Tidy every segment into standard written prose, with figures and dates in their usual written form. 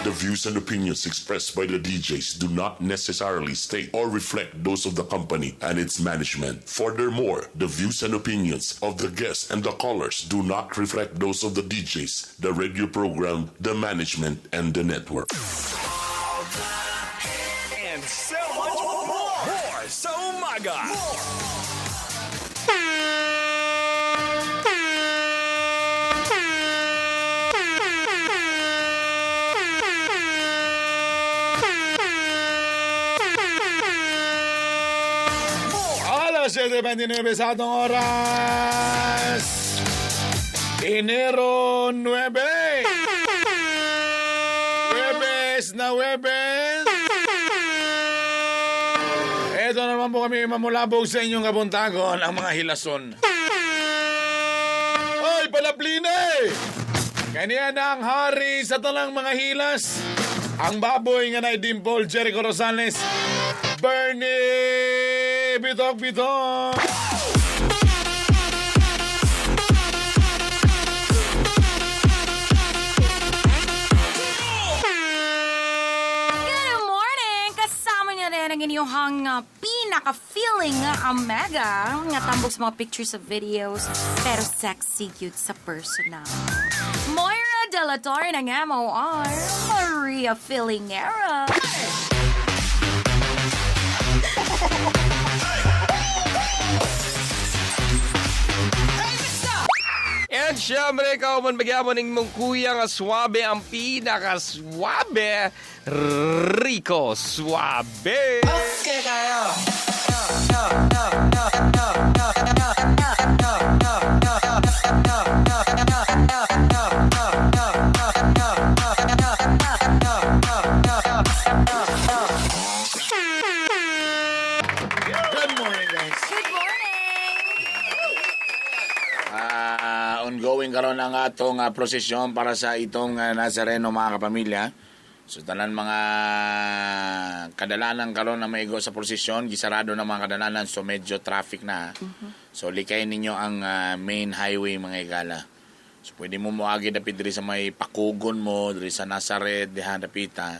The views and opinions expressed by the DJs do not necessarily state or reflect those of the company and its management. Furthermore, the views and opinions of the guests and the callers do not reflect those of the DJs, the radio program, the management, and the network. And so much more. More sa umaga. More. Alas 7:29 sa atong oras. Enero 9. Webes na Webes. Ito naman po kami mamulabog sa inyong kabuntagon, ang mga hilason. Hoy, palapline! Kaniya na ang hari sa tanang mga hilas. Ang baboy nga na Dimple Jericho Rosales. Bernie Bitok Bitok! Good morning! Kasama niyo rin ang inyong pinaka-feeling nga omega nga tambok sa mga pictures of videos pero sexy cute sa personal. Moira De La Torre ng MOR, Maria Filingera. And syempre, ikaw man bigyan ng mong kuya nga swabe ang pinaka-swabe, Rico Suabe! Good morning, guys. Good morning! Ongoing karon ang atong prosesyon para sa itong Nazareno, mga kapamilya. So tanan mga kadalanan karon na maigo sa prosesyon, gisarado na mga kadalanan, so medyo traffic na. So likay ninyo ang main highway, mga igala. So pwede mo moagi dapit diri sa may Pakugon mo, diri sa Nazaret, diha dapita.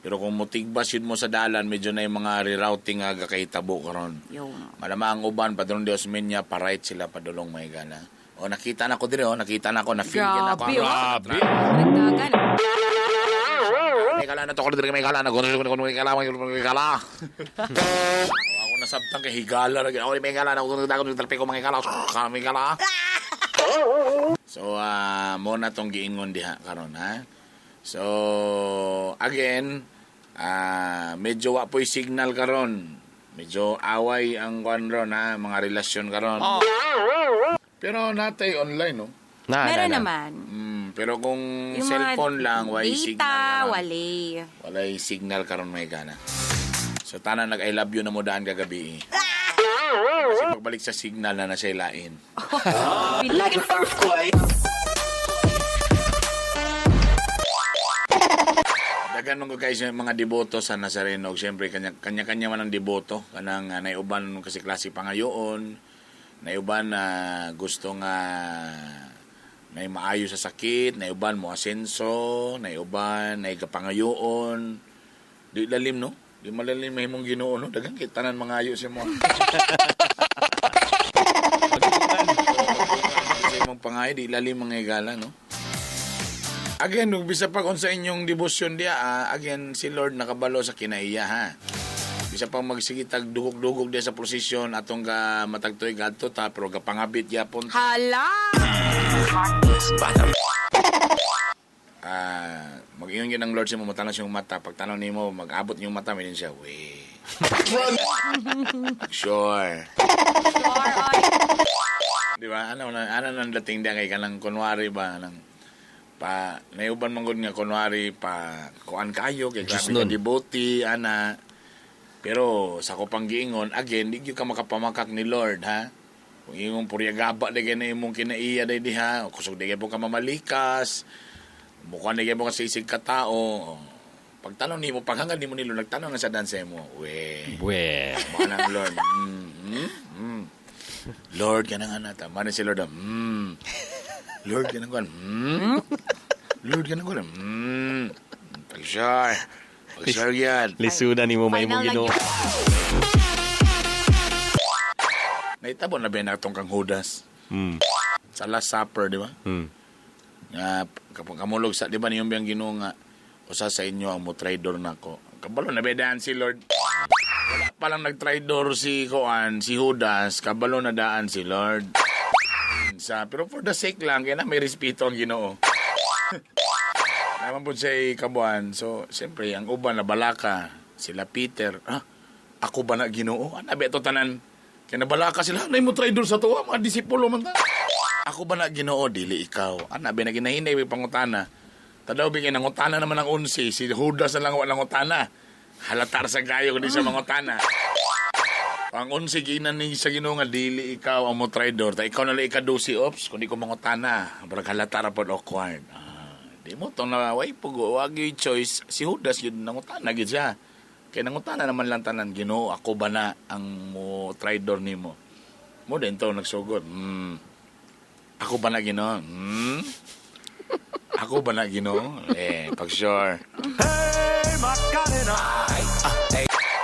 Pero kung mutigbas yun mo sa dalan, medyo na yung mga rerouting nga gakahitabo karon. Yo. Malamang ang uban padulong Dios Menya, pa-right sila padulong may gana. O nakita na ko dire, oh, nakita na ko na feel na ko. Grabe, oh. Grabe. Nagdagan. May kala na to ko dire, may kala na ko may kala may kala. O, ako nasabtang kay higala ra gyud. Ako may kala na ko ko trapiko mga kala may kala. So mo na tong giingon diha karon ha. So again, medyo wa po'y signal karon. Medyo away ang kuan ron ha, mga relasyon karon. Pero natay online no. Na, Meron na, na. naman. Pero kung Yung mga cellphone lang, way data, signal karon. wala. Walay signal karon may gana. So tanan nag I love you na mo daan kagabi. Eh. Kasi pagbalik sa signal na nasa ilain. Like an Dagan man ko guys yung mga deboto sa Nazareno. Siyempre kanya kanya man ang deboto kanang naiuban kasi klase pangayoon, naiuban na gusto nga nay maayo sa sakit, naiuban mo asenso, naiuban nay kapangayoon. Di lalim no? Di malalim mahimong Ginoo no. Dagan kay tanan mangayo sa mo. Sa imong pangayo di lalim mga higala no. Again, ug bisa pa kung sa inyong debosyon diya, again, si Lord nakabalo sa kinaiya, ha. Bisa pa magsigitag dugog-dugog diya sa prosesyon, atong ga matagtoy gadto ta, pero gapangabit yapon. Hala! Mag-ingon gyud ang Lord sa imo, matanaw siyang mata. Pag tanaw nimo, mag-abot niyong mata, meron siya, we. Sure. Sure, oy. Di ba? Ano na ano nang dating diya kay kanang kunwari ba nang pa naiuban man gud nga kunwari pa kuan kayo kay Diyos grabe ka nun. devotee ana. Pero sa ko pang giingon again, di gyud ka makapamakak ni Lord ha. Kung imong puryagaba di kay na imong kinaiya day diha, o kusog di kay po ka mamalikas, mukha di kay po ka sa isig ka tao. Pagtanong nimo, paghangad nimo nilo, nagtanong na sa danse mo. We. Bwe. Mao na ang Lord. Lord, kanang ana ta. Mao na si Lord. Lord, kanang kuan. Lord, kanang kuan. Pag-sure. Pag-sure yan. Lisudan nimo may imong Final Ginoo. lang. Naitabo na ba na itong kang Judas? Mm. Sa Last Supper, di ba? Mm. Nga, kapag kamulog sa, di ba niyong biyang Ginoo nga, usa sa inyo ang mo-traidor nako. Kabalo na ba daan si Lord? Wala pa lang nag-traidor si Kuan, si Judas, kabalo na daan si Lord. Sa, pero for the sake lang, kaya na may respeto ang Ginoo. Naman po siya kabuan. So, siyempre, ang uban na balaka, sila Peter, ah, ako ba na Ginoo? Ano ba ito tanan? Kaya nabalaka sila, nay mo traidor sa tuwa, mga disipulo man ta. Ako ba na Ginoo? Dili ikaw. Ano ba na ginahinay may pangutana? Tadaw bigay nangutana naman ang unsi, si Judas na lang wa nangutana. Halatar sa gayo kundi siya mangutana. Ang unsi ginan ni sa Ginoo nga dili ikaw ang mo traidor, ta ikaw na lang ikadusi ops kundi ko mangutana. Barag halata ra pod awkward. Ah, di mo to na way pugo wag yung choice si Judas yun nangutana gyud siya. Kay nangutana naman lang tanan Ginoo ako ba na ang mo traidor nimo. Mo din to nagsugod. Ako ba na Ginoo? Ako ba na Ginoo? Eh, pag sure.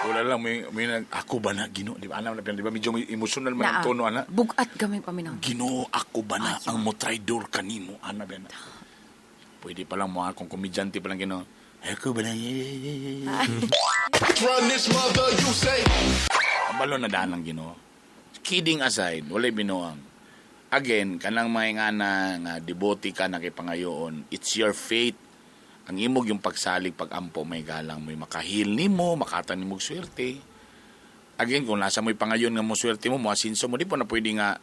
Wala lang may nag, ako ba na Ginoo? Di ba alam na di ba medyo may emotional man ang Naa. tono ana. Bugat gamay paminaw. Ginoo, ako ba na ang mo traidor kanimo? Ana ba na? Pwede pa lang mo akong komedyante pa lang Ginoo. Ako ba na? Run this mother, you say. Kabalo na daan ang Ginoo. Kidding aside, walay binuang. Again, kanang mga nga na nga devotee ka na kay pangayoon, it's your faith. Ang imog yung pagsalig, pagampo, may galang mo'y makahil nimo, makatan nimo og swerte. Again, kung nasa mo'y pangayon nga mo swerte mo, moasinso mo, di po na pwede nga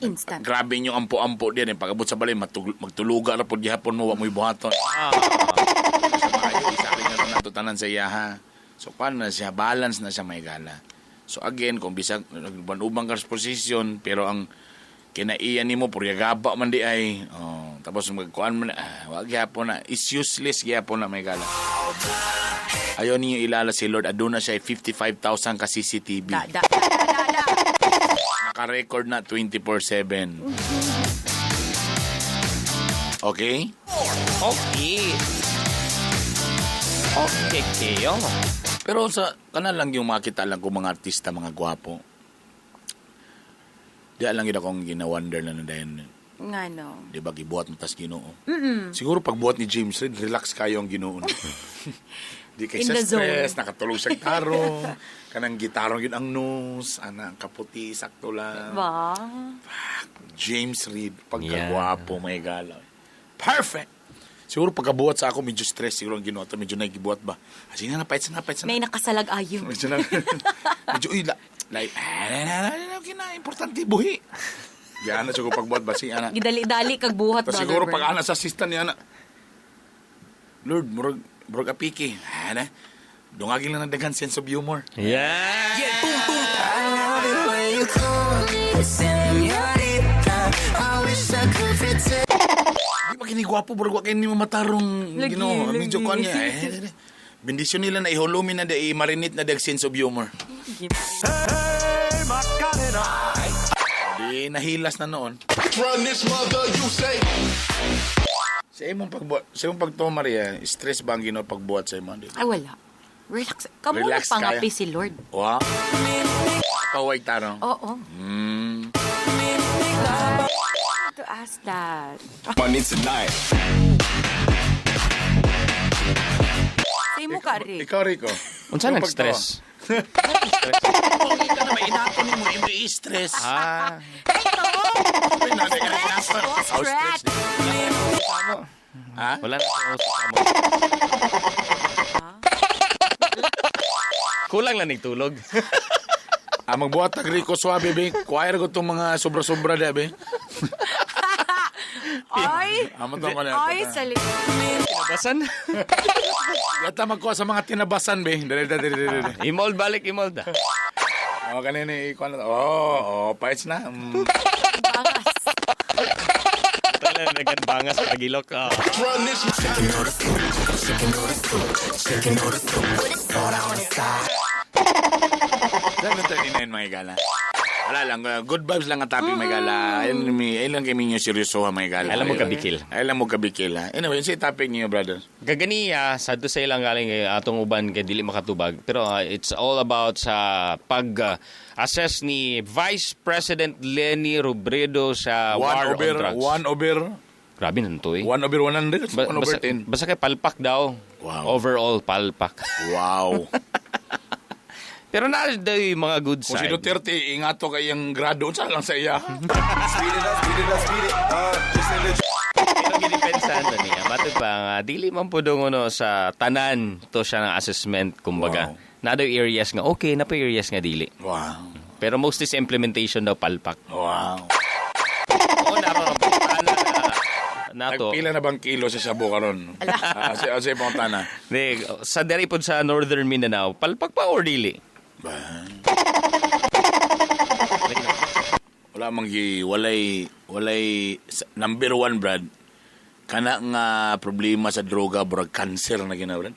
Instant. grabe nyo ampo-ampo diyan. Eh. Pag-abot sa balay, magtuluga ra pod gihapon mo, wa mo'y buhaton. Sa maayo, isalig na lang nato tanan sa iya ha. So, paano na siya? Balance na siya may gala. So, again, kung bisag, nagban-ubang ka sa position, pero ang kinaiyan nimo purya gaba man di ay. Oh, tapos magkuan man, ah, wa gihapon na. It's useless gihapon na may gala. Ayaw ninyo ilala si Lord, aduna siya 55,000 ka CCTV. Da, da, da, da, da. Naka-record na 24/7. Okay? Okay. Okay, kayo. Pero sa kana lang yung makita lang ko mga artista, mga gwapo. Di lang yun akong gina-wonder na na dahil, Nga no. di ba, gibuhat mo tas Ginoo. Siguro pagbuhat ni James Reid, relax kayo ang Ginoo. Di kay In sa the zone. stress, nakatulog sa gitarong, kanang gitarong yun ang nose, ana, ang kaputi, sakto lang. Ba? James Reid, pagkagwapo, may gala. Perfect! Siguro pagkabuhat sa ako, medyo stress siguro ang Ginoo. Medyo nagibuhat ba? Ah, sige na, paits na, paits na. May nakasalag ayo. Medyo na, medyo, uy, la, like, ah, na, na, na, na, okay na, importante, buhi. Yan na, siguro pagbuhat ba, sige, ana. Gidali-dali kag buhat, Tapos brother siguro Bern. pag ana sa assistant niya, ana, Lord, murag, murag apiki. Ana, dungagin lang ng daghan sense of humor. Yeah! Di ba kinigwapo, murag wa kayo ni matarong Lagi, Ginoo. lagi. Medyo kuan niya. Eh, bendisyon nila na ihulumin na di, i-marinate na di ang sense of humor. Di nahilas na noon. Run this mother, you say. Sa imong pagbuhat, sa imong pagtuo Maria, stress ba ang Ginoo pagbuhat sa imo? Di? Ay, wala. Relax. Kamu Relax nagpangapi kaya. si Lord. Wa. Paway tarong. Oo. To ask that. Money tonight. Say mo ka, Rick. Ikaw, Rico. Unsa Imong nang stress? pagtuo. Ka na may inato nimo, imo i-stress. Ah, Ay, na, na, na, na, Stress. na. Oh, stress. Ha? wala na sa uso sa mo. Kulang lang ning tulog. Ah, magbuhat tag Rico Suave, be. Choir ko itong mga sobra-sobra da, be. Ay! Amo to ko na. Ay, sali. Kinabasan? Yata magkuha sa mga tinabasan, be. Dali, dali, dali, dali. Imold balik, imold. Oh, kanina ikuha na. Oh, oh, paits na. Bangas. Tala nagbangas pagilok. Ah. Run this. 7:39 mga igala. Wala lang, good vibes lang ang topic, may gala. Ayun, ayun lang kami niyo seryoso, may gala. Alam mo kabikil. Alam mo kabikil, ha? Anyway, yun sa topic niyo, brother. Kaganiya, sa sa ilang galing kay atong uban kay dili makatubag. Pero it's all about sa pag-assess ni Vice President Leni Robredo sa One war over, on drugs. one over, Grabe nanto eh. 1 over 100, 1 over basta, 10. basta kay palpak daw. Wow. Overall, palpak. Wow. Pero na daw yung mga good Kung si side. Duterte, ingato kay yung grado, unsa lang sa iya. Speed it up, speed it up, speed it up. Just in the Pero gidepensahan na niya. Matod pa nga, dili man po dong ano, sa tanan to siya ng assessment, kumbaga. Wow. Na daw areas nga okay, na pa areas nga dili. Wow. Pero mostly sa implementation daw palpak. Wow. Oo, na na nato. Nagpila na bang kilo sa sabo karon? Ah, si Fontana. Di, sa diri pod sa Northern Mindanao, palpak pa or dili? Ba? Wala mang gi walay walay number one, Brad. Kana nga problema sa droga burag cancer na gina, Brad.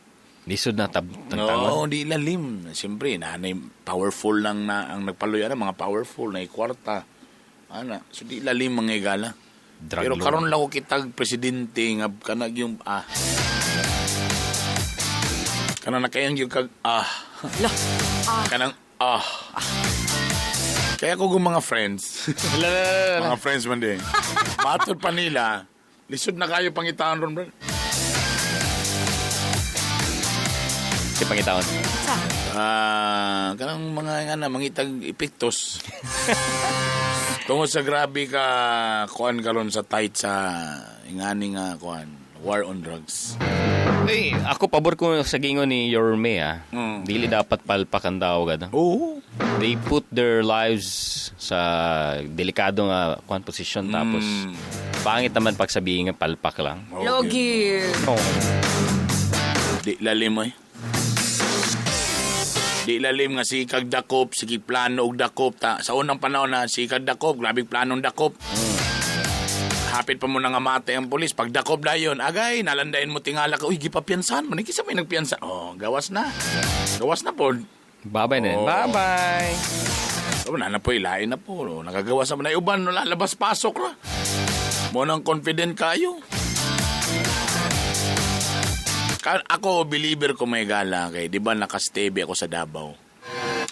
Lisod na tab tangtangon. No, di lalim. Siyempre, nanay powerful lang na ang nagpaluya na mga powerful na kwarta. Ana, so di lalim mga igala. Drug Pero lord. karon lang ko kitag presidente nga kanag yung kanang nakayang yung kag Lah. Kanang Kaya ko kung mga friends, La, la, la, la, la. mga friends man din. Matod pa nila, lisod na kayo pangitaan ron, bro. Si pangitaon. Sa? Kanang mga nga na mangitag epektos. Tungod sa grabe ka kuan karon sa tight sa ingani nga kuan war on drugs. Ay, ako pabor ko sa gingon ni Yorme ah. Dili dapat palpak ang tawag ano. Oo. They put their lives sa delikado nga kuan posisyon tapos pangit naman pag sabihin nga palpak lang. Logi. Oo. Di lalim oy. Di lalim nga si kag dakop, sige plano og dakop ta. Sa unang panahon na si kag dakop, grabe planong dakop. Hapit pa mo na nga mate ang pulis. Pag dakop dayon, agay, nalandain mo tingala ka. Uy, gipapiyansahan man. Kisa may nagpiyansa. Oh, gawas na. Gawas na po. Bye-bye na. Oo. Bye-bye. Oh, na po, ilain na po. Oh, nagagawa sa mga uban, no, lalabas pasok ra. Mo nang confident kayo. Ako, believer ko may gala kay, di ba nakastebe ako sa Davao.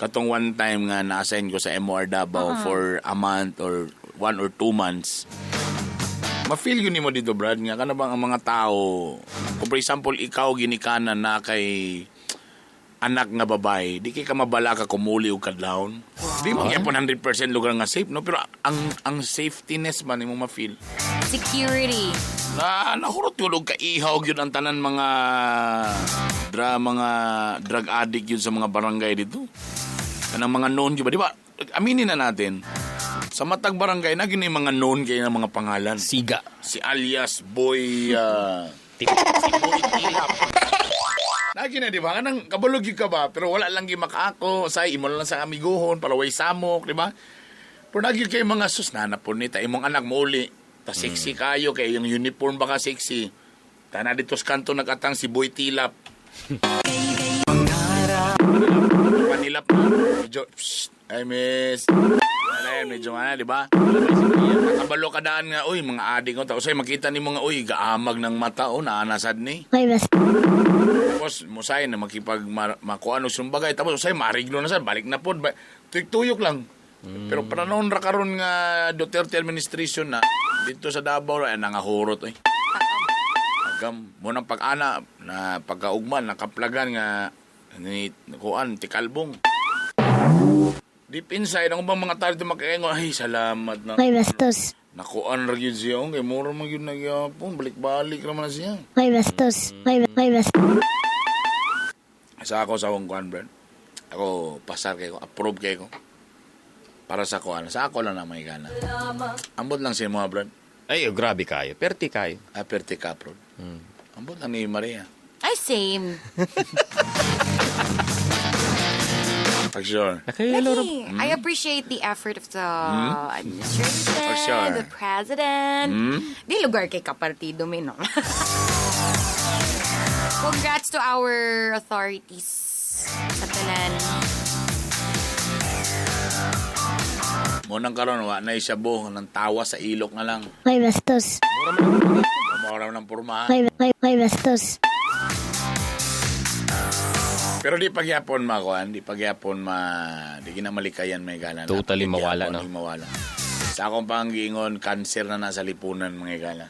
Katong one time nga na-assign ko sa MOR Davao for a month or 1 or 2 months. Ma-feel yun nimo dito, Brad, nga kana bang ang mga tao, kung for example, ikaw ginikanan na kay anak nga babae, di kay ka mabala ka kumuli og kadlawon. Di mo gyapon 100% lugar nga safe, no? Pero ang safetyness man nimo ma-feel. Security. Na nahurot yun og kaihaw yun ang tanan mga drug addict yun sa mga barangay dito. Kanang mga known yun ba? Di ba? Aminin na natin. Sa matag barangay na gini mga known kayo ng mga pangalan. Siga. Si alias Boy si Boy Tilap. Lagi na, di ba? Kanang kabalog yun ka ba? Pero wala lang gyud makaako. Say, imo lang sa amiguhon, para way samok, di ba? Pero nagi kayo mga sus, nanapon ni ta imong anak mo uli. Ta sexy kayo, kay yung uniform baka sexy. Tana dito sa kanto nagatang si Boy Tilap. Panilap na. Medyo, psst, ay miss. Wala yan, medyo nga, di ba? Nakabalo ka daan nga, uy, mga adik ko. Tapos ay makita ni mga, uy, gaamag ng mata, oh, naanasad ni. Tapos, musay na makipag makuha no sumbagay. Tapos, usay, mariglo na sad, balik na po. Tuyok-tuyok lang. Pero panahon ra karon nga Duterte administration na dito sa Davao ay nangahurot oy. Agam mo nang pag-ana na pagkaugman nakaplagan nga ni kuan tikalbong. Deep inside ang ubang mga tao dito makaingon, ay salamat na. May bastos. Nakuan ra gyud siya kay mura man gyud nagyapon balik-balik ra man na siya. May bastos. May bastos. Sa ako sa akong kuan, Brad. Ako pasar kay ko, approve kay ko. Para sa kuan, sa ako lang na may gana. Ambot lang si mga Brad. Ay, oh, grabe kayo. Perti kayo. Ah, perti ka, bro. Ambot lang ni Maria. Ay, same. Pag sure. Nakayelo Lagi. I appreciate the effort of the administration, For sure. the president. Di lugar kay kapartido mi, no? Congrats to our authorities sa tanan. Mo nang karon wa na isabo nang tawa sa ilok na lang. May bastos. Mura ng porma. May bastos. Pero di pagyapon ma kuan, di pagyapon ma di ginamalikayan may gala. Totally mawala, no? Di mawala. Sa akong panggiingon, cancer na nasa lipunan mga gala.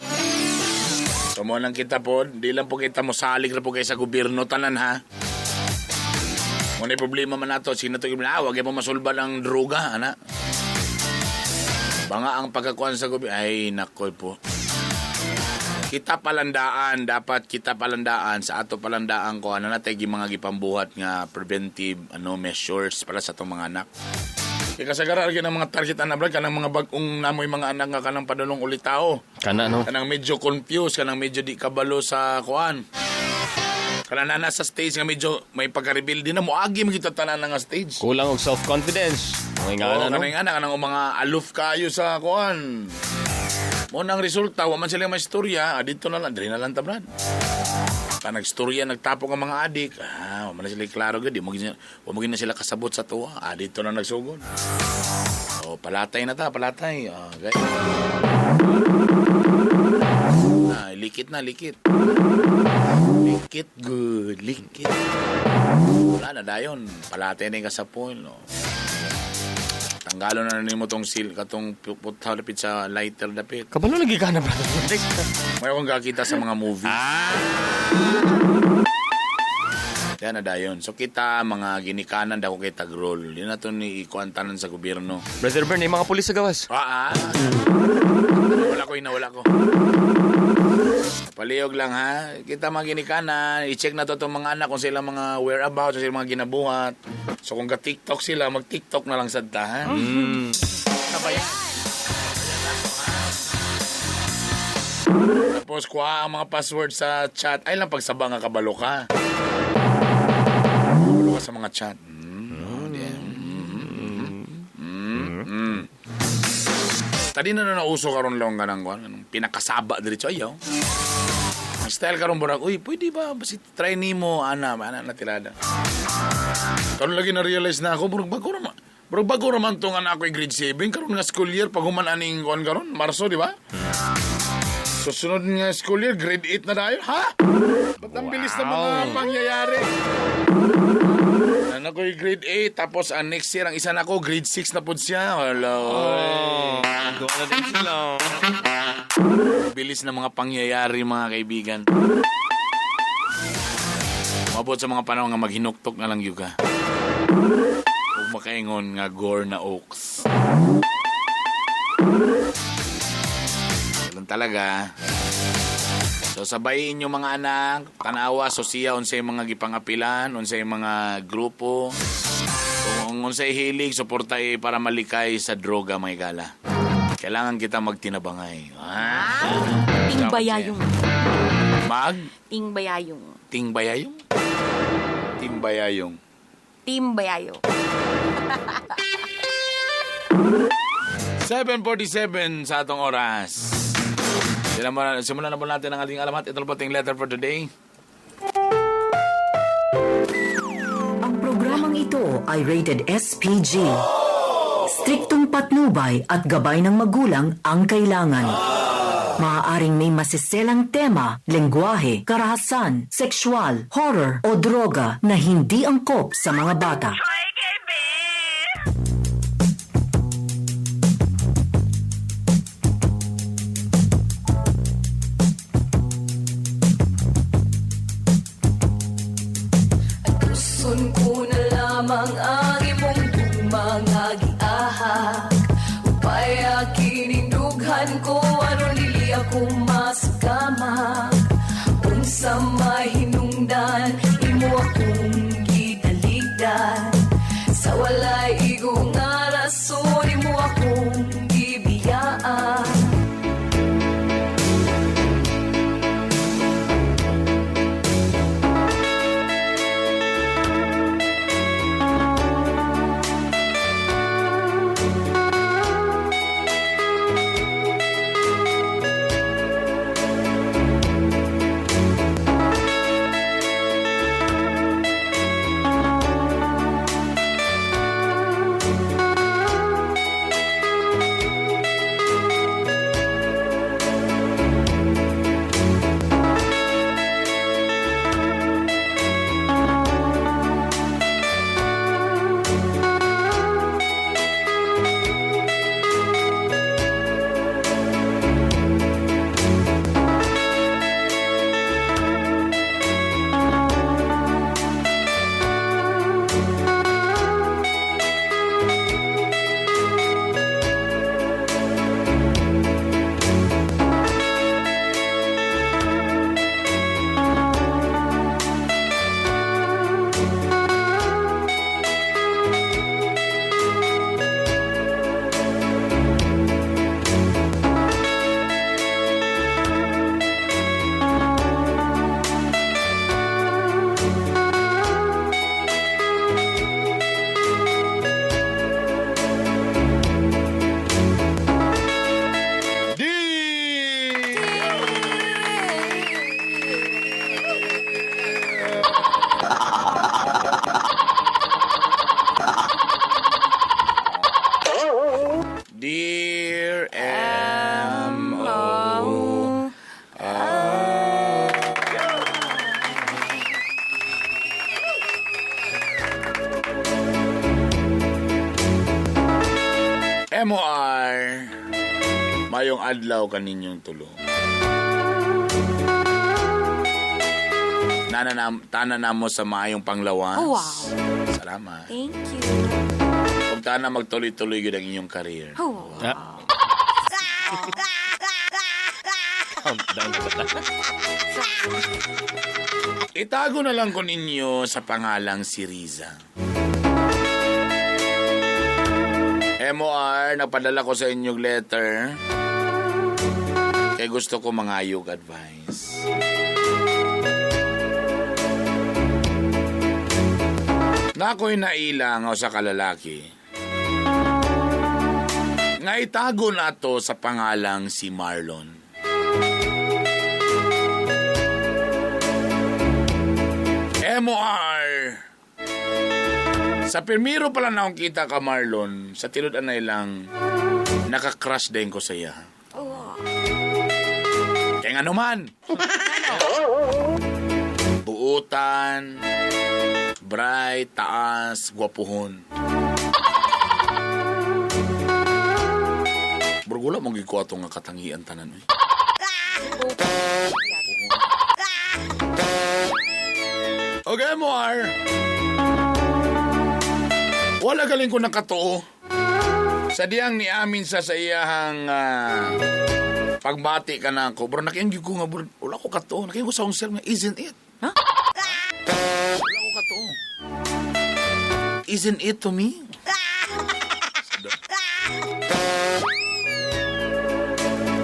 So mo nang kita po, di lang po kita mosalig na po kayo sa gobyerno tanan ha. Kung may problema man nato, sino to yung wag mo masulban ang droga, ana. Banga ang pagkakuan sa gobyerno, ay nakoy po. Kita palandaan, dapat kita palandaan sa ato palandaan ko ano natay gi mga gipambuhat nga preventive ano measures para sa atong mga anak. Kay kasagaran gyud ang mga target ana brad kanang mga bag-ong namoy mga anak nga kanang padulong ulitaw. Kana no. Kanang medyo confused, kanang medyo di kabalo sa kuan. Kanang na nasa stage nga medyo may pagka-rebelde na moagi man kita tanan nga stage. Kulang og self-confidence. Mga nga Oo, na, no? kanang anak kanang mga aloof kayo sa kuan. Mo nang resulta, wa man sila may istorya, dito na lang, diri na lang ta brad. Pa nagstorya, nagtapok ang mga adik. Ah, wa man na sila klaro gud, di mo gid wa mo gid na sila kasabot sa tuwa. Ah, dito na nagsugod. Oh, palatay na ta, palatay. Ah, gay. Ah, likit na, likit. Likit good, likit. Wala na dayon. Palatay na yung kasapol, no. Tanggalon na nimo tong seal katong puthaw dapit sa lighter dapit. Kabalo lagi ka na, brother. May akong kakita sa mga movies. Ah! Yan na dayon. So kita mga ginikanan dako kay tagrol. Yun na to ni ikuantanan sa gobyerno. Brother Bern, may mga pulis sa gawas. Ah, ah. Wala ko, inawala ko. Paliyog lang ha. Kita mga ginikanan, i-check na to itong mga anak kung sila mga whereabouts, kung sila mga ginabuhat. So kung ka-TikTok sila, mag-TikTok na lang sa ta, ha? Mm. Sabayan. Tapos kuha ang mga password sa chat. Ay lang pagsaba nga kabalo ka. Kabalo ka sa mga chat. Mm, oh, di. Mm. Tadi na na nauso karon lang kanang kuan, anong pinakasaba diretso ayaw. Ang style karon burag, uy, pwede ba basi try nimo ana, ana na tirada. Karon lagi na-realize na ako, burag bago ra murag bago ra man tong anak ko grade 7 karon nga school year pag human aning kuan karon, Marso, di ba? Susunod nga school year, grade 8 na dayon, ha? Ba't ang bilis ng mga pangyayari? Anak ko grade 8, tapos ang next year, ang isa na ko, grade 6 na po siya. Hello. Oh, doon na din sila. Bilis ng mga pangyayari, mga kaibigan. Mabot sa mga panahon nga maghinuktok na lang yuga. Huwag makaingon nga gore na oaks. Ganun talaga. So sabayin yung mga anak, tanawa, sosiya, unsay mga gipangapilan, unsay mga grupo. Kung unsay hilig, suportay para malikay sa droga, mga gala. Kailangan kita magtinabangay. Ah. Tingbayayong. Mag? Tingbayayong. Tingbayayong? Timbayayong. Timbayayo. 7:47 sa atong oras. Simulan na po natin ang ating alamat. Ito na po ating letter for today. Ang programang ito ay rated SPG. Striktong patnubay at gabay ng magulang ang kailangan. Maaaring may masiselang tema, lengguwahe, karahasan, sexual, horror o droga na hindi angkop sa mga bata. Tuson ko na lamang ang imong mga giahak. Upay kinindugan ko aron dili ako masakamak. Unsa mahinungdan imo akong gitaligdan. Sa walay igo nga rason imo akong gibiyaan. MOR, mayong adlaw kaninyong tulo. Tana na mo sa maayong panglawas. Oh, wow. Salamat. Thank you. Kung tana magtuloy-tuloy yun ang inyong career. Oh, wow. Countdown ba ta? Itago na lang ko ninyo sa pangalang si Riza. MOR, napadala ko sa inyong letter. Kaya gusto ko mangayog advice. Na ako'y nailang o sa kalalaki. Nga itago na to sa pangalang si Marlon. MOR! Sa primero pala na akong kita ka, Marlon, sa tinud-anay lang, naka-crush din ko sa iya. Oh. Kaya nga naman. Buutan, bright, taas, gwapuhon. Burgula mong gikuha nga katangian tanan. Eh. Okay, Moar. Wala galing ko nakatuo. Sa diyang ni amin sa iyahang pagbati ka na ako. Bro, nakianggi ko nga, bro, wala ko katuo. Nakianggi ko sa akong self nga, isn't it? Huh? Wala ko katuo. Isn't it to me?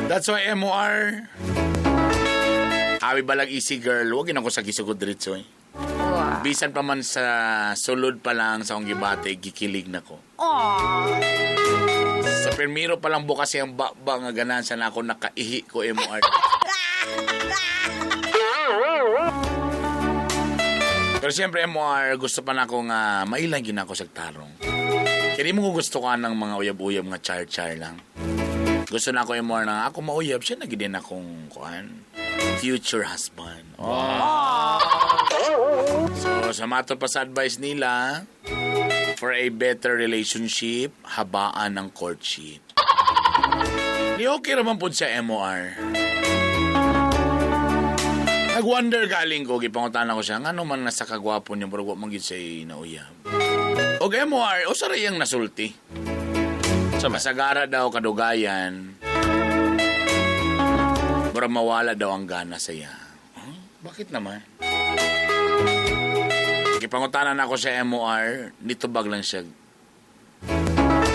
That's why MOR. Abi balag easy girl, wag yun ako sa gisugod diretso eh. Wow. Bisan pa man sa sulod pa lang sa akong gibate, gikilig na ko. Aww. Sa primero pa lang bukas yung baba nga ganahan sa na ako nakaihi ko MOR. Pero siyempre MOR, gusto pa na ako nga mailang gina ako sa tarong. Kaya di mo ko gusto ka ng mga uyab-uyab nga char-char lang. Gusto na ako MOR na ako mauyab, siya na gid din akong kuan, future husband. Oh. So, sa mato pa sa advice nila, for a better relationship, habaan ang courtship. Di okay raman po sa MOR. Nag-wonder galing ko, gipangutan ko siya, ngano man nasa kagwapo niya, pero wa man gid siya nauyab. Og MOR, usa ra iyang nasulti. Sama. Masagara daw kadugayan, pero mawala daw ang gana sa iya. Huh? Bakit naman? Gipangutanan ako sa MOR, nitubag lang siya.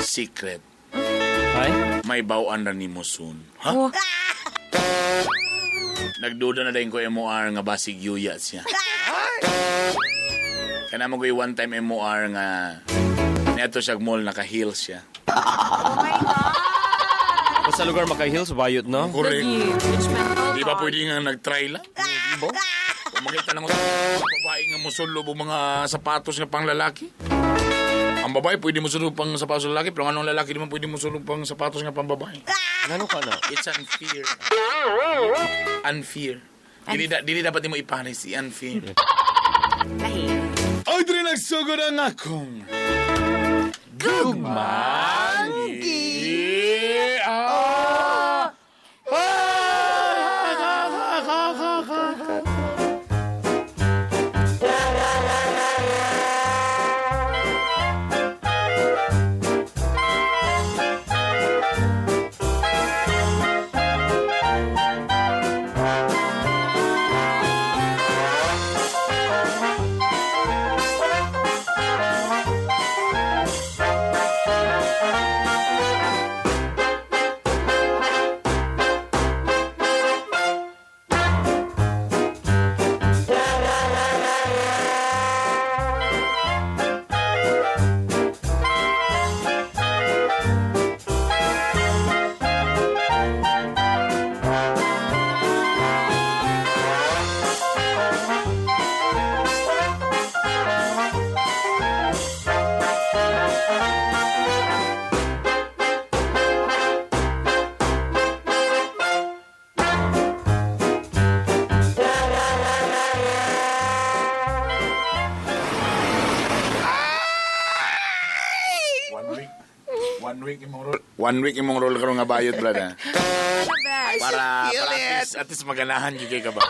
Secret. Ay? May bawaan na nimo soon. Ha? Oh. Nagduda na din ko MOR nga basig yuya siya. Kaya naman ko yung one time MOR nga neto siya mall naka-heels siya. Oh my God! Kung sa lugar maka-heels, bayot, no? Correct. Lagi. Judgmental Di ba talk. pwede nga nag-try lang? Di ba? Kung makita lang ko babae nga musulob ang mga sapatos nga pang lalaki. Ang babae pwede musulob pang sapatos ng lalaki, pero ang anong lalaki di man pwede musulob pang sapatos nga pang babae. Ano ka na? It's unfair. Unfair. Dili dapat mo ipares, i-unfair. Lahi. Ay, dili nagsugod ang akong gugmang One week imong role karon nga bayot, brad. ah. Ano ba? Para, feel para it. at least maganahan gyud kay ka ba.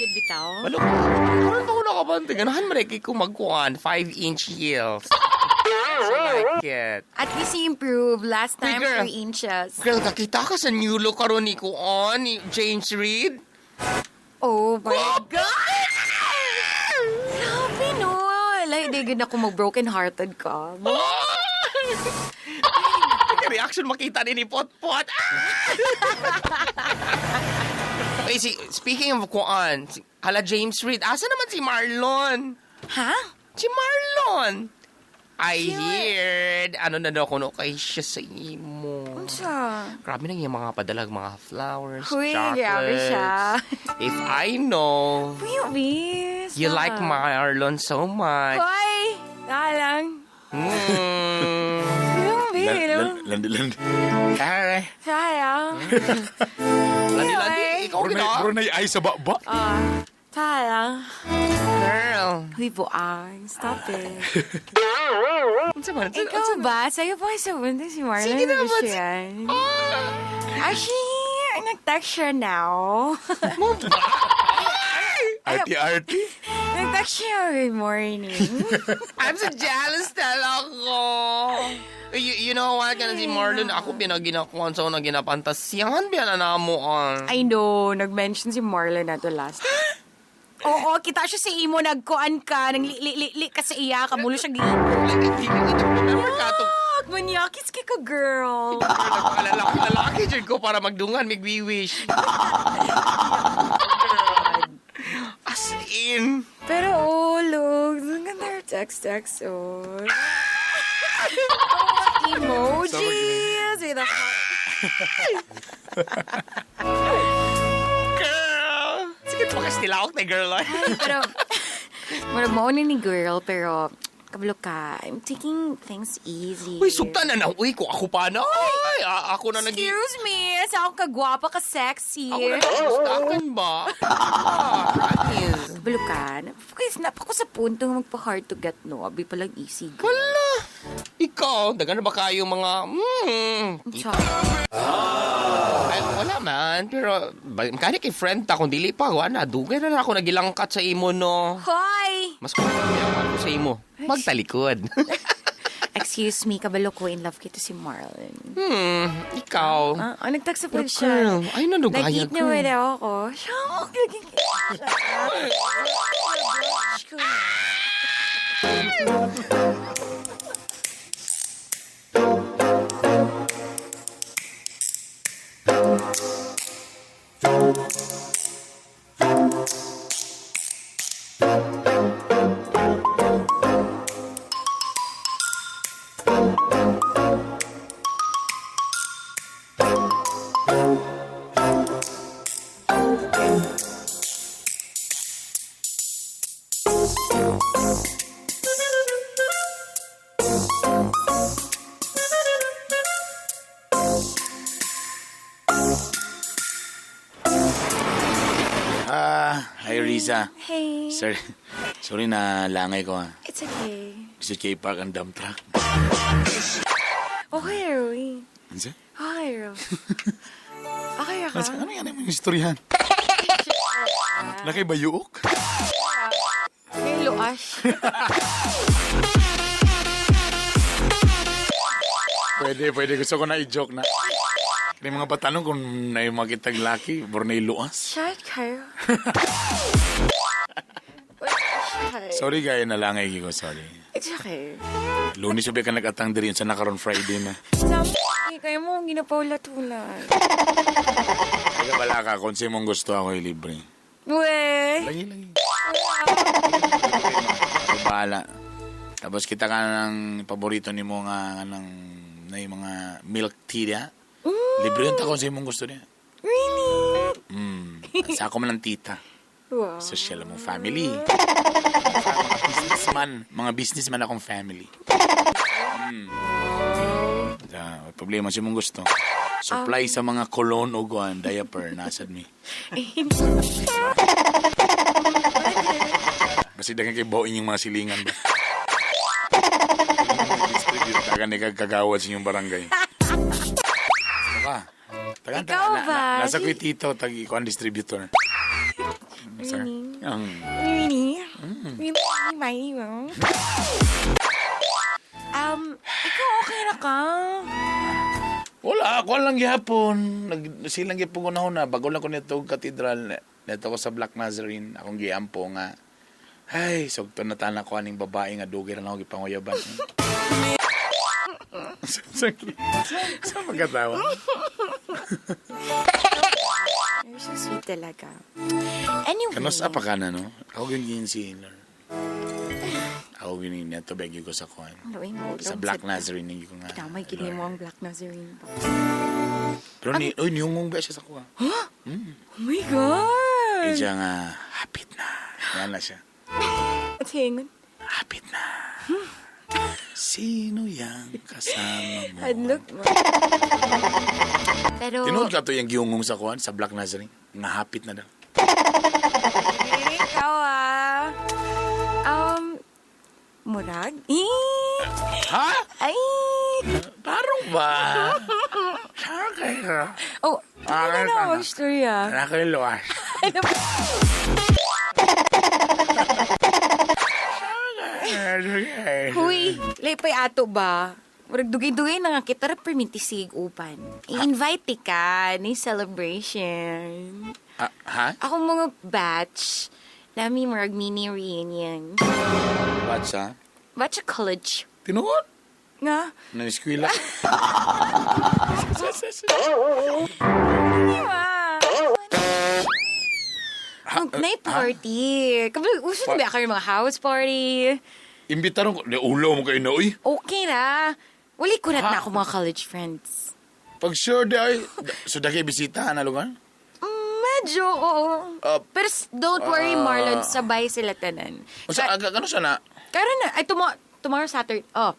Yun bitaw. Malo, karon pa ko nakabante. Ganahan man kay ko magkuan 5-inch heels. I like it. At least he improved. Last Hey, time, girl. 3 inches. Girl, kakita ka sa new look karon ni kuan ni James Reid. Oh my God! Grabe, no. Like, di gud ako mag-broken hearted ka. Reaction makita ni Potpot. Ah! Ay, si, speaking of kuan, si, hala James Reid, asa naman si Marlon? Ha? Si Marlon! I heard, ano na daw kuno kay siya sa imo. Unsa? Grabe na yung mga padalag, mga flowers, Uy, chocolates. grabe siya. If I know, Uy, obis. you like Marlon so much. Hoy! Alang. Uy, no? Landi landi. Kare. Sayang. Landi, landi, ikaw Brunei, gina. Brunei ay sa baba. Sayang. Girl. Uy, buang. Stop it. Unsa man? Ikaw ba? Sa'yo pa sa mundo si Marlon. Sige na, Gusto ba't- yan. Actually, nag-text siya now. Arty arty. Nag-text siya, good morning. I'm so jealous talaga. You know what? Kana si Marlon, ako pinaginakuan sa unang ginapantasiyahan biya na namo ang. I know, nag-mention si Marlon na to last. Oo, kita siya sa imo, nagkuan ka, nang li ka sa iya, kamulo siya gi. Remember ka to? Fuck, manyakis ka ka, girl. Lalaki, lalaki jud ko para magdungan, migwiwish. As in. Pero oh, look, ang ganda her text, text, oh. Oh, emojis with a heart. Girl. Sige, pakastilawak na girl. Ay, pero, murag mao ni girl, pero, kabalo ka, I'm taking things easy. Uy, sugta na na. Uy, kung ako pa na. Ay, ako na nag- Excuse me, sa akong kagwapa ka sexy. Ako na nag-gustakan ba? Ah, promise. Kabalo ka, napako ko sa punto magpa-hard to get, no? Abi palang easy. Girl. Wala. Ikaw, dagan na ba kayo mga, Tsa. Ay, wala man. Pero, kani kay friend ta, kung dili pa, wala, dugay na na ako nagilangkat sa imo, no. Hoy! Mas kung ako sa imo, magtalikod. Excuse me, kabalo ko, in love kita si Marlon. Ikaw. Nag-text po Pero siya. girl, ay, nanugaya, Nag-eat na girl. wala ako. Siya, naging siya. Hi Riza. Hey, Sorry, sorry na langay ko ah. it's okay. Gusto kay park ang dump truck. Okay, Rui. Ano? Okay, Ro. Okay ka? Ano yan yung istoryahan? Nakay bayuok? May luash. Pwede, pwede. Gusto ko na i-joke na. Kaya mga patanong kung na yung makitag laki, bornay luas. Shot kayo. Sorry gaya na langay ko, sorry. It's okay. Lunes yung ka nag-atang diri sa nakaron Friday na. Sabi, kayo mo, ginapaulat-ulat. Kaya bala ka, kung sino mong gusto ako libre. Uwe! Lagi, lagi. Bahala. Tapos kita ka ng paborito ni mo nga ng na yung mga milk tea niya. Libre yun ta kung sino mong gusto niya. Really? Sa ako man ng tita. Wow. Social mong family. Mga businessman. Mga businessman akong family. Problema siya mong gusto. Supply sa mga cologne o guan, diaper, nasad mi. Basta dagan kay bawin yung mga silingan ba. Distribute ka ni kagawad sa inyong barangay. Ano ka? Tagan, Ikaw ba? Nasa ko yung tito, tag ikuan distributor. Sir. Really? Mm. Really? Really? Really? Really? Ikaw okay na ka? Wala, ako lang gihapon. Nag, silang gihapon ko na na. Bago lang ko nito katedral. Neto ko sa Black Nazarene. Akong giampo nga. Ay, sugto na tana ko aning babae nga dugay na ako gipanguyaban. Sa magkatawa. You're so sweet talaga. Anyway. Kanos apa ka na, no? Ako yun yun si Lord. Ako yun yun. Neto beg ko sa kuan. Ano, ay, maulaw Sa Black sa- Nazarene ko nga. Damay, gini mo ang Black Nazarene ba? Pero ni, oy, niyungong ba siya sa kuha? Oh my God! Eh, siya nga, hapit na. Yan na siya. At hingon. Hapit na. Sino yang kasama mo? Hadlok mo. Pero, Tinuod ka to yung giyungong sa kuan sa Black Nazarene. Nga hapit na daw. Ikaw ah. Murag? Eh! Ha? Ay! Parang ba? Sakay ka. Oh, Ah, ano na ano? ang story ah? Nakiluwas. Ano ba? Huy, laypay ato ba? Murag dugay-dugay na nga kita ra perminti sig upan. I-invite ka ni celebration. Ah, ha? Ako mga batch, nami murag mini reunion. What's ha? Batch sa college. Tinuod? Nga. Naniskwila. Di ba? Mag-night party. Kabalo, uso na ba kayo mga house party? Imbitaron ko. Ulo mo kayo na, uy. Okay na. Wali kurat Ha? na ako mga college friends. Pag sure di ay. So, dagay bisita na lugar? Medyo, oo. Pero don't worry, Marlon, sabay sila tanan. O sa, aga, ano siya na? Karon na, ay, tomorrow Saturday. Oh,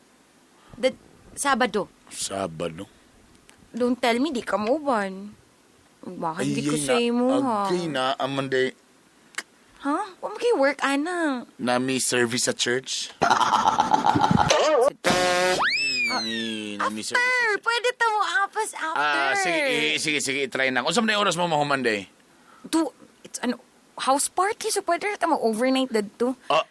the, Sabado. Sabado. Don't tell me, di ka mauban. Bakit di ko sa imo, ha? Agay na, amanday. Ha? Huwag mo kayo work, ana. Nami service sa church. Nami service. After! Pwede ta mo apas after. Ah, sige, sige, sige, i-try na. Unsa man yung oras mo mahumanday? Do, it's an house party, so pwede ta mo overnight dadto. Ah.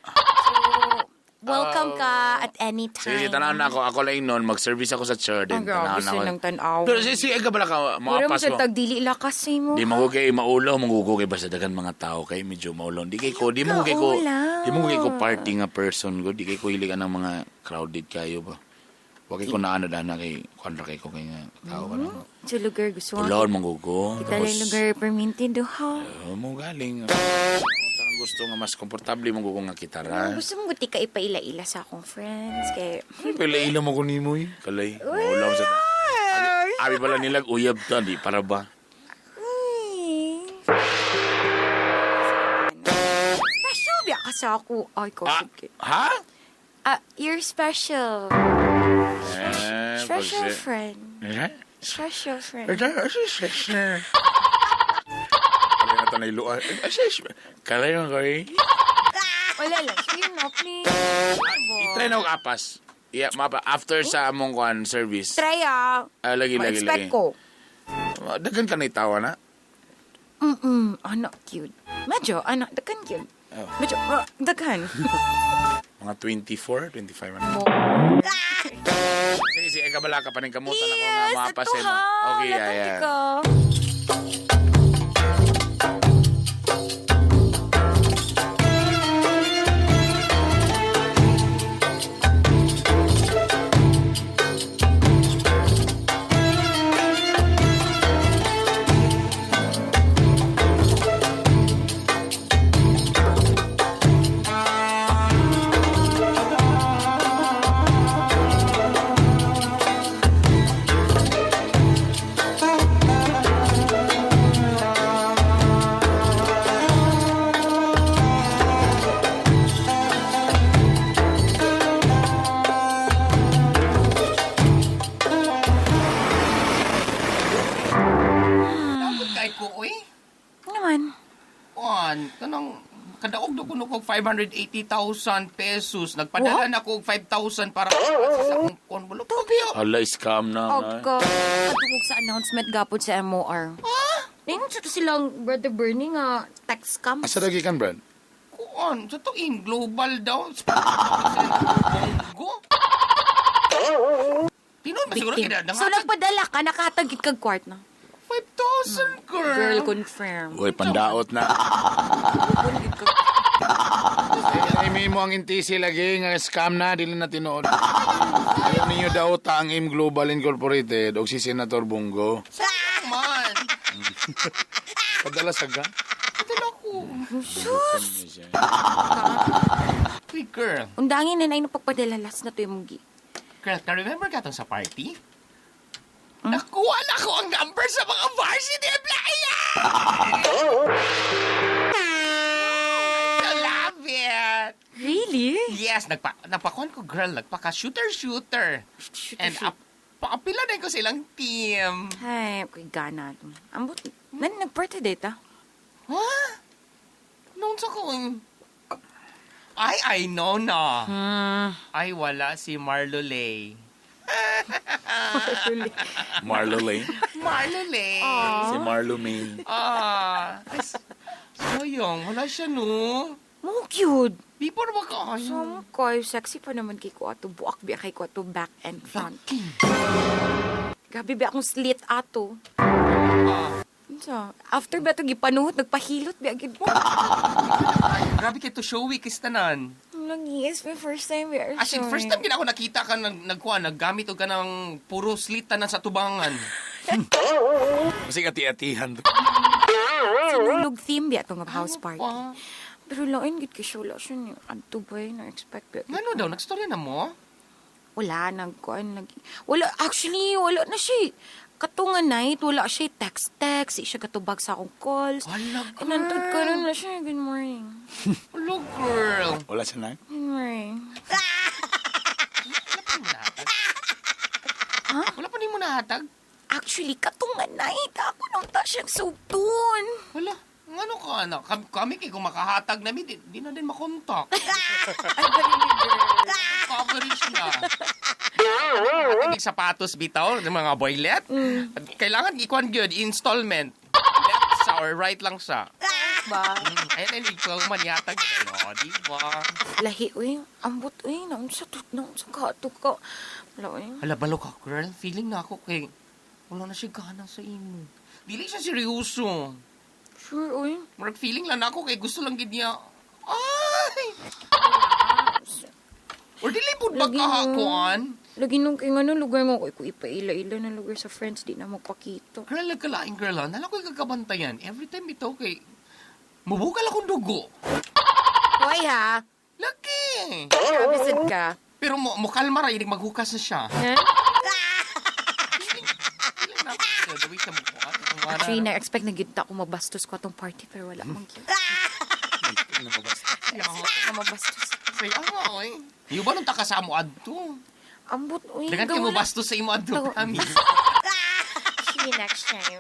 So, welcome ka at any time. Sige, tanaw na ako. Ako lang noon, mag-service ako sa church. Then, Ang grabe tanaw na ako. siya ng tanaw. Pero sige, sige, ka pala ka, Mura mo maapas sa mo. tagdili lakas sa imo. Di mo kay maulaw, mangugo kay basta dagan mga tao kay medyo maulaw. Di kay ko, di mo kay ko, Kaulaw. di mo kay ko party nga person ko. Di kay ko hilig ang mga crowded kayo ba. Wa kay ko naano dana kay kuan ra kay ko kay nga tao ka na. Sa lugar gusto ko. Ulaw mangugo. Kita lang lugar perminti do ha. Oh, mo galing. Ang gusto nga mas komportable mo nga kitara. Gusto mo guti ka ipaila-ila sa akong friends kay Pila ila mo ko nimo eh. Kalay. Maulaw sa Abi pala nila uyab ta di para ba? Special biya ka sa ako. Ay, ko. Ah, ha? Ah, you're special. Eh, Special pagsi- friend. Eh? Special friend. Kalay na tanay luar. Kalay mo kay. Wala lang. Sige na, please. I-try na og apas. Yeah, mapa after sa among kuan service. Try ah. Ah, lagi lagi Ma-expect lagi. ko. Daghan ka na itawa na. Anak cute. Medyo, anak, daghan cute. Oh. Medyo, daghan. Mga 24, 25 ano. Sige, sige, kabala ka pa rin kamutan ako nga Yes, maapas ito eh, no? ha. Okay, yeah, Latong yeah. ko. Nakadaog na kuno kog 580,000 pesos. Nagpadala na ko og 5,000 para sa akong kuan bulo. Hala, scam na. Aga. Kadungog sa announcement gapod sa MOR. Ha? Ningon sa to silang Brother Bernie nga text scam. Asa lagi kan, Brad? Kuan, sa to in global daw. Bongo. Tinuod ba siguro Victim. kina So nagpadala ka, nakahatag kag kwart na. 5,000 girl. Girl, confirm. Uy, pandaot na. Ay, mo ang intisi lagi nga scam na, dili na tinuod. Ayaw ninyo daw ta ang AIM Global Incorporated o si Senator Bongo. Man. Padala sa ga? Padala ko. Sus! Uy, girl. Undangin na na pagpadala last na to yung mugi. Girl, ka-remember ka tong sa party? Nakuha na ko ang number sa mga varsity employees! I love it! Really? Yes, nagpakuan ko, girl. Nagpaka-shooter-shooter. And paapila na ko silang team. Ay, okay, gana. Ambot, nan nag-party data? Huh? Noon sa kong... Ay, I know na. Ay, wala si Marlo Lay. Marlo Lay? Marlo Lay. Si Marlo May. Ah. Ay, sayang, wala siya, no? Mo cute. Before ba ka? So, koy, sexy pa naman kay ko ato. Buak biya kay ko ato back and front. Gabi ba akong slit ato. So, after ba ito gipanuhot, nagpahilot biya gid mo. Grabe kay to showy kistanan. Lagi, it's my first time we are As in, first time gina ako nakita ka nagkuha, naggamit og ka ng puro slit tanan sa tubangan. Kasi ati-atihan. Sinulog theme biya itong house party. Pero lain gid kay siya, wala siya ni adto ba na-expect biya. Ngano daw, nagstorya na mo? Wala, nagkuan lagi. Wala, actually, wala na siya. Katunga night, wala siya text-text, di siya katubag sa akong calls. Wala, girl. Nantod ka rin na siya, good morning. Wala, girl. Wala siya na? Good morning. Huh? Wala pa nimo nahatag? Actually, katunga night, ako nang ta siyang sugtun. Wala. Ngano ka, anak? Kami kay kung makahatag nami, di na din makontak. Ay, girl. Coverage na. Hatag sapatos bitaw, ng mga boylet. Kailangan ikuan gyud installment. Left sa or right lang sa. Ba? Ayan, ay, ikaw man yatag. No, di ba? Lahi, uy. Ambot, uy. Naunsa to, naunsa ka, ato ka. Wala, uy. Hala, balo ka, girl. Feeling na ako kay wala na siya gana sa imo. Dili siya seryoso. Sure, uy. Murag feeling lang ako kay gusto lang gid niya. Ay! Or dili pud ba Lagi kahakuan? Lagi nung kay ngano lugar mo ko ipaila-ila na lugar sa friends di na magpakita. Girl, nagkalaing girl ha. Nala ko'y kagabantayan. Every time ito kay mubukal akong dugo. Hoy ha. Lagi. Kabisad ka. Pero mo kalma ra inig maghukas na siya. Ha? Feeling na ako, the way siya mukuha. Actually, na-expect na gid ako mabastos ko atong party pero wala mang cute. Na mabastos. Say, ah, oy. Yung ba nung takasamo adto? Ambot, uy. Dagan kayo mabastos sa imo adto, promise. See you next time.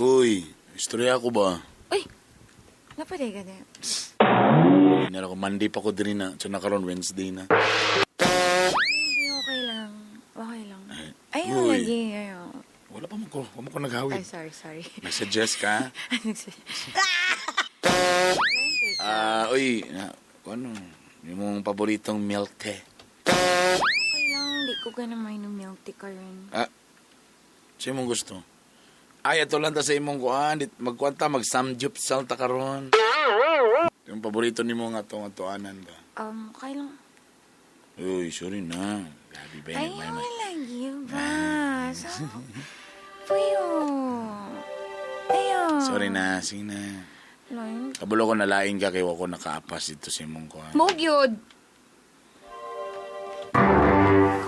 Uy, istorya ko ba? Uy, napaday ka na. Hindi na ako, Monday pa ko din na. So nakaroon Wednesday na. Hindi, okay lang. Okay lang. Ay, uy. lagi. Ayaw. Wala pa mo ko. Wala mo ko naghawid. Ay, sorry, sorry. Nagsuggest ka? Uy, ano? Yung mong paboritong milk tea. Okay lang, hindi ko ka na mainom milk tea karon. Ah, sa'yo mong gusto? Ay, ito lang ta sa imong kuan. Magkuan ta, mag-samgyupsal ta karon. Yung paborito ni mo nga to, nga tuanan ba? Okay lang. Uy, sorry na. Grabe ba Ay, yun? lagi ba? So, puyo. Ayaw. Sorry na, sige na. Lain. Kabulo ko nalain ka kay wako nakaapas dito sa imong kuan. Mo gyud.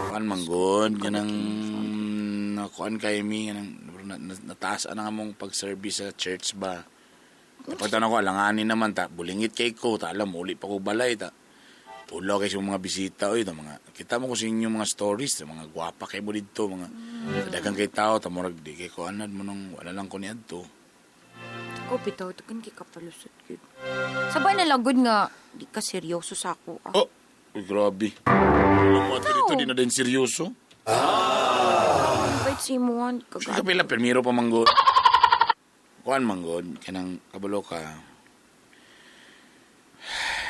Kuan man gud kanang nakuan kay mi kanang nataas ang among pag-service sa church ba. Pagtan ako alanganin naman ta, bulingit kay ko, ta alam uli pa ko balay ta. Ulaw kay sa mga bisita oy, ta mga kita mo ko sa inyong mga stories, ta, mga gwapa kay mo didto, mga daghang kay tao ta murag di kay ko anad mo nung wala lang ko niadto. Ko bitaw tukin kay kapalusot gyud. Sabay na lang gud nga di ka seryoso sa ako. Ah. Oh, uy, grabe. Alam mo ato dito di na din seryoso. Bait si mo, di ka Sige kapila permiro pa manggod. Kuan manggod kanang kabalo ka.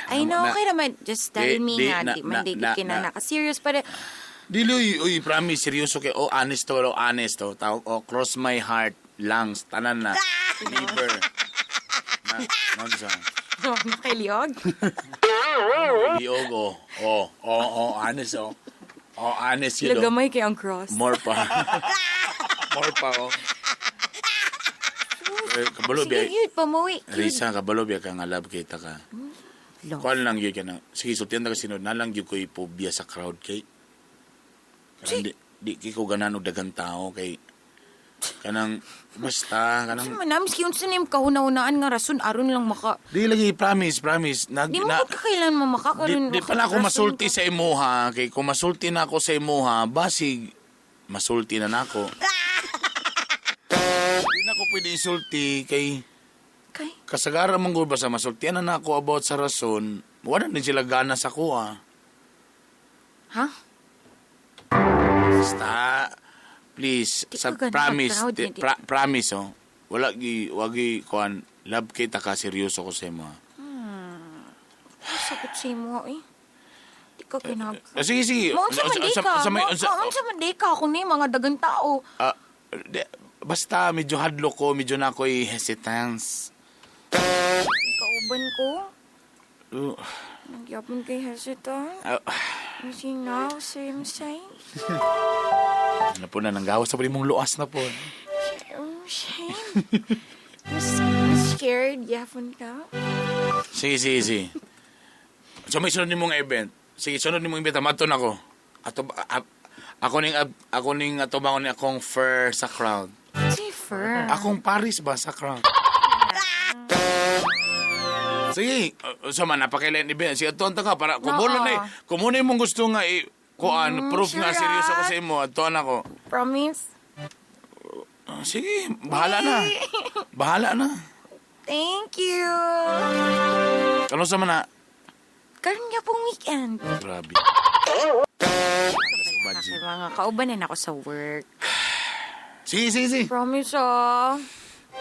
I know, Na- okay naman. Just tell Di- me di- nga, na- di man na- di na- kinana na. ka serious pa rin. Dili, uy, uy, promise, seryoso kay, oh, honest to, oh, honest to. Tao, oh, cross my heart, lungs, tanan na, liver. Na, ano sa? Nakiliog. Liog, oh, oh, oh, oh, honest, oh. Oh, honest yun, oh. Lagamay kay ang cross. More pa. More pa, oh. Eh, kabalo, Sige, biya. yun, pamuwi. Yun. Risa, kabalo, biya ka nga love kita ka. Love. Kuan lang yun ka na. Sige, sultian na kasi sinod. Nalang yun ko'y phobia sa crowd kay. Kanang di ko ganan og daghang tao kay kanang basta kanang Ano man, miski unsa na yung kahuna-hunaan nga rason aron lang maka... di lagi promise promise nag Di mo na, ka kailan mo maka di, karon di pala ako maka- masulti rason sa imuha kay kung masulti na ako sa imuha basig masulti na nako. Di na ako pwede isulti kay Kay? kasagaran mong gud basta masultian na nako about sa rason wala din sila gana sa kuha. Ha? Basta, please, Di sa ka ganun promise, ka-proud, di, hindi. promise, oh. Wala gi, wagi, kuan, love kita ka, seryoso ko sa imo. ah. Sakot sa imo eh. Di ka kinag... Ah, sige, sige. Maunsa man di ka. Maunsa man di ka kung ni mga dagang tao. Ah, di, basta, medyo hadlok ko, medyo na ako'y hesitance. Kauban ko. Nagyapon kay hesitant. You know, same, same. Ano po na, nanggawas na po mong luas na po. Same, same. Mas scared, yapon ka. Sige, sige, sige. So, may sunod ni mong event. Sige, sunod ni mong event. Maton ako. Ato, ako ning ato ba ni akong fur sa crowd. Si fur. Akong Paris ba sa crowd? Sige, sa man napakailan event. Sige, atuan ta ka para kumulo na kumuno imong gusto nga i kuan proof sure nga seryoso ko ah. sa imo atuan ako. Promise? Sige, bahala na. Bahala na. Thank you. Ano sa man na? Karon nga pong weekend. Grabe. Kasi mga kaubanan ako sa work. Sige, sige, sige. Promise ah.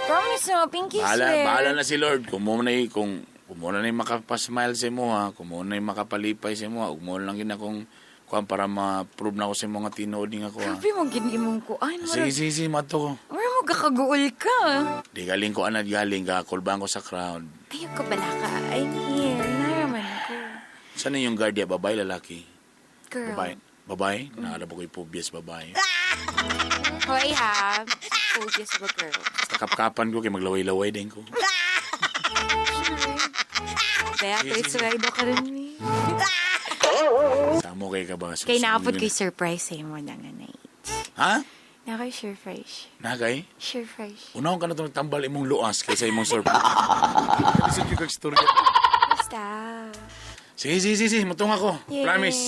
Promise ah. Pinky Bahala, swear. bahala na si Lord. Kung mo na kung mo na makapasmile sa imo ha, kung mo na makapalipay sa imo ha, ug mo lang gid akong kuan para ma-prove na ako sa imo nga tinuod nga ako ha. Grabe mo gid imong kuan. Sige, sige, sige, mato ko. Mura mo gakaguol ka. Di galing ko anad galing ka, kulbang ko sa crowd. Ayaw ka bala ka. I'm here. Naraman ko. Saan na yung guardia? Babae, lalaki? Girl. Babae. Babae? Naalala ko yung phobias, babae. Hoy ha. Phobia sa ba girl? Basta kapkapan ko, kay maglaway-laway din ko. Kaya Sige, ito sige. ay ka rin ni. Samo kay ka ba? Kay naapod kay surprise sa imo na nga night. Ha? Na kay surprise. Nagay? Surprise. Unahon ka na itong tambal imong luas kaysa imong surprise. Lisod yung kag-storya. Basta. Sige, sige, sige, sige. Matung ako. Yay. Promise.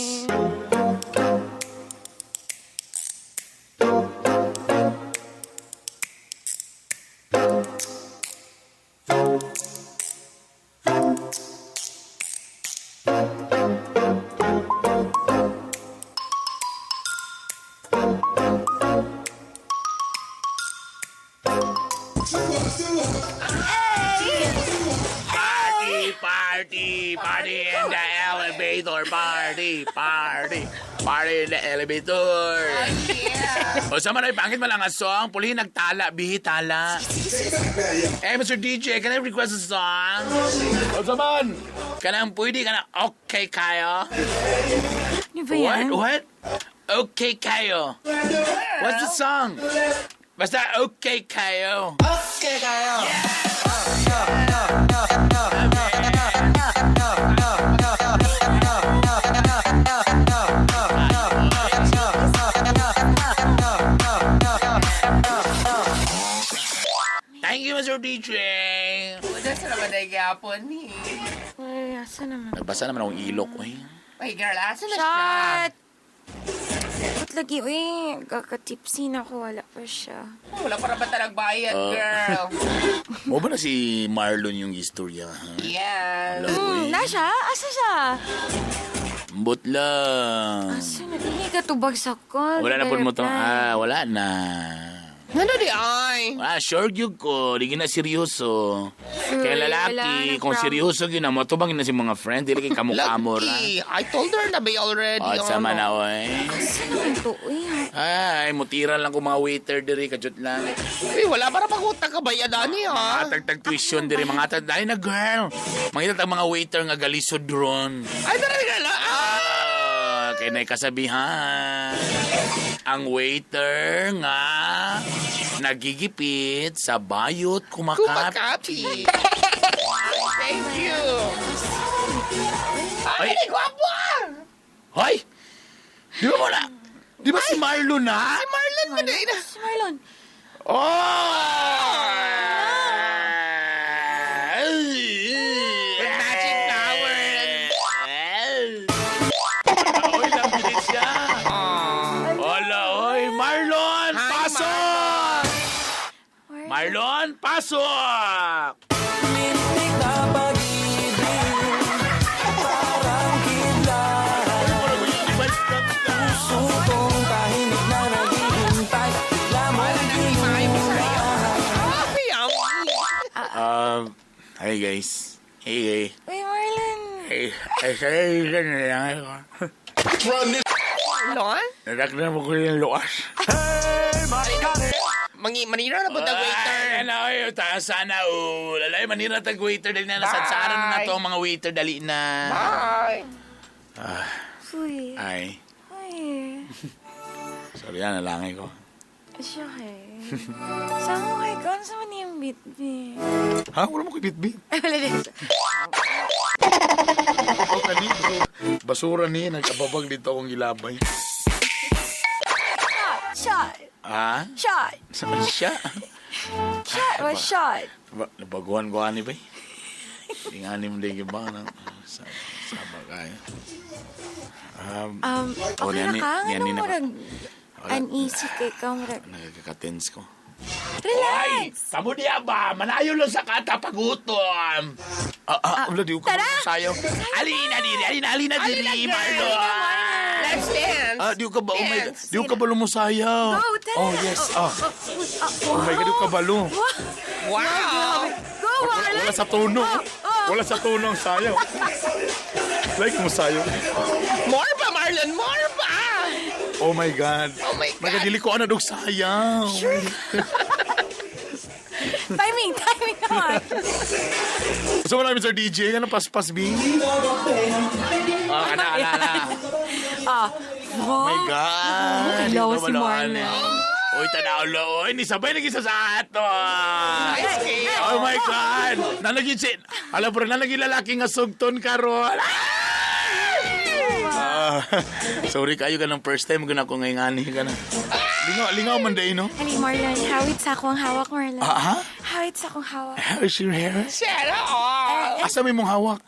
Party, party, party in the elevator, party, party, party in the elevator. O sama na, pangit man lang ang song. Pulihin nagtala, bihi tala. Hey, Mr. DJ, can I request a song? O saman? Kanang pwede, kanang okay kayo. Ano ba yan? What? What? Okay kayo. What's the song? Basta okay kayo. Okay kayo. Thank you, Mr. DJ. Wala sa naman ay gapon ni. Ay, asa naman? Nagbasa naman akong ilok, oy. Ay, girl, asa na siya? Shot! Ba't lagi, uy, kakatipsy na ako, wala pa siya. Wala pa naman talag bayad, girl. Mo ba na si Marlon yung istorya, ha? Yes. Wala, oy. Na siya? Asa siya? Ambot lang. Asa na? Dili ka tubag sa call. Wala na po mo to. Reply. Ah, wala na. Ano di ay? Ah, sure gyud ko. Di na seryoso. Sure, Kaya wala lalaki, na kung prom- seryoso gyud na, motubang na si mga friend. Dili kay kamo-kamo ra. Lucky. I told her na ba already? Oh, sama na, oy. Asa naman to, uy? Ay, mutira lang ko mga waiter diri, kajut lang. Uy, wala para pagutang ka bayad, ani, ha? Mga tagtag tuition diri, mga tag... Ay na, girl. Mangita tag mga waiter nga galisod ron. Ay, tara, girl, ah! Ah, kay na'y kasabihan. Ang waiter nga nagigipit sa bayot kumakap. Kumakapi. Thank you. Ay. Ay, gwapo! Hoy! Di ba wala? Di ba si Marlon na? Si Marlon ba na? Si Marlon. Oh! With matching flowers. Oy, lambilit siya. Hola, oy, Marlon, Hi, pasok! Marlon, pasok! Ay, Hi guys. Hey, hey. Uy, Marlon. Hey, ay, hey, hey, Marlon? Narakna mo ko yung luwas. Mangi, manira na po tag waiter. Ay, ano, ay, taas sana, oh. Lalay, manira tag waiter. Dali na, nasadsara na na to ang mga waiter. Dali na. Bye. Uy. Ay, Uy. sorry na, nalangay ko. Siya kay. Saan mo kay Kon? Saan mo niyang bitbit? Ha? Wala mo ko bitbit. Ay, wala din. Ako kanito. Basura ni, nagkababag dito akong gilabay. Shot! Ha? Shot! Saan siya? Shot! Was shot! Ba, nabaguhan ko ani ba eh? Tinganim lagi ba ng sa sa bagay. Okay na niya ka? ni- Ano niya ni- murag Wala. uneasy kay ka? Murag, Nagkakatense ko. relax! Kamo diya ba? Manayo lang sa kata pagutom. Wala di ko Tara! sayo. Alina diri, alina alina diri, Marlon. Let's dance. Ah, di ko ba oh my God. Dance. Di ko kabalo mo sayaw. Go, tara! Oh, yes. Oh, Oh, oh my God, di ko kabalo. Wow. Go, Marlon! Wala sa tono. Oh, Wala sa tono ang sayaw. Like mo sayaw. More pa, Marlon. More pa. Oh my God. Oh my God. Magadili ko ano dog sayaw. Timing, timing naman. So wala Mr. DJ, ano paspas B? Ah, kana kana kana. Ah, Oh my God. Hello, Ikaw si ba, Marlon. Uy, tanaw lo. Uy, ni sabay naging sa ato. Nice game. Oh my God. Nalagi si alam bro, nalagi lalaki nga sugton karon. Ah! Sorry kayo ka ng first time guna ko ngayon ani ka na. Lingaw, lingaw man day no. Hani, Marlon, hawit sa akong hawak, Marlon. Ah, ha? Hawit sa akong hawak. How is your hair? Sana all. Asa may mong hawak?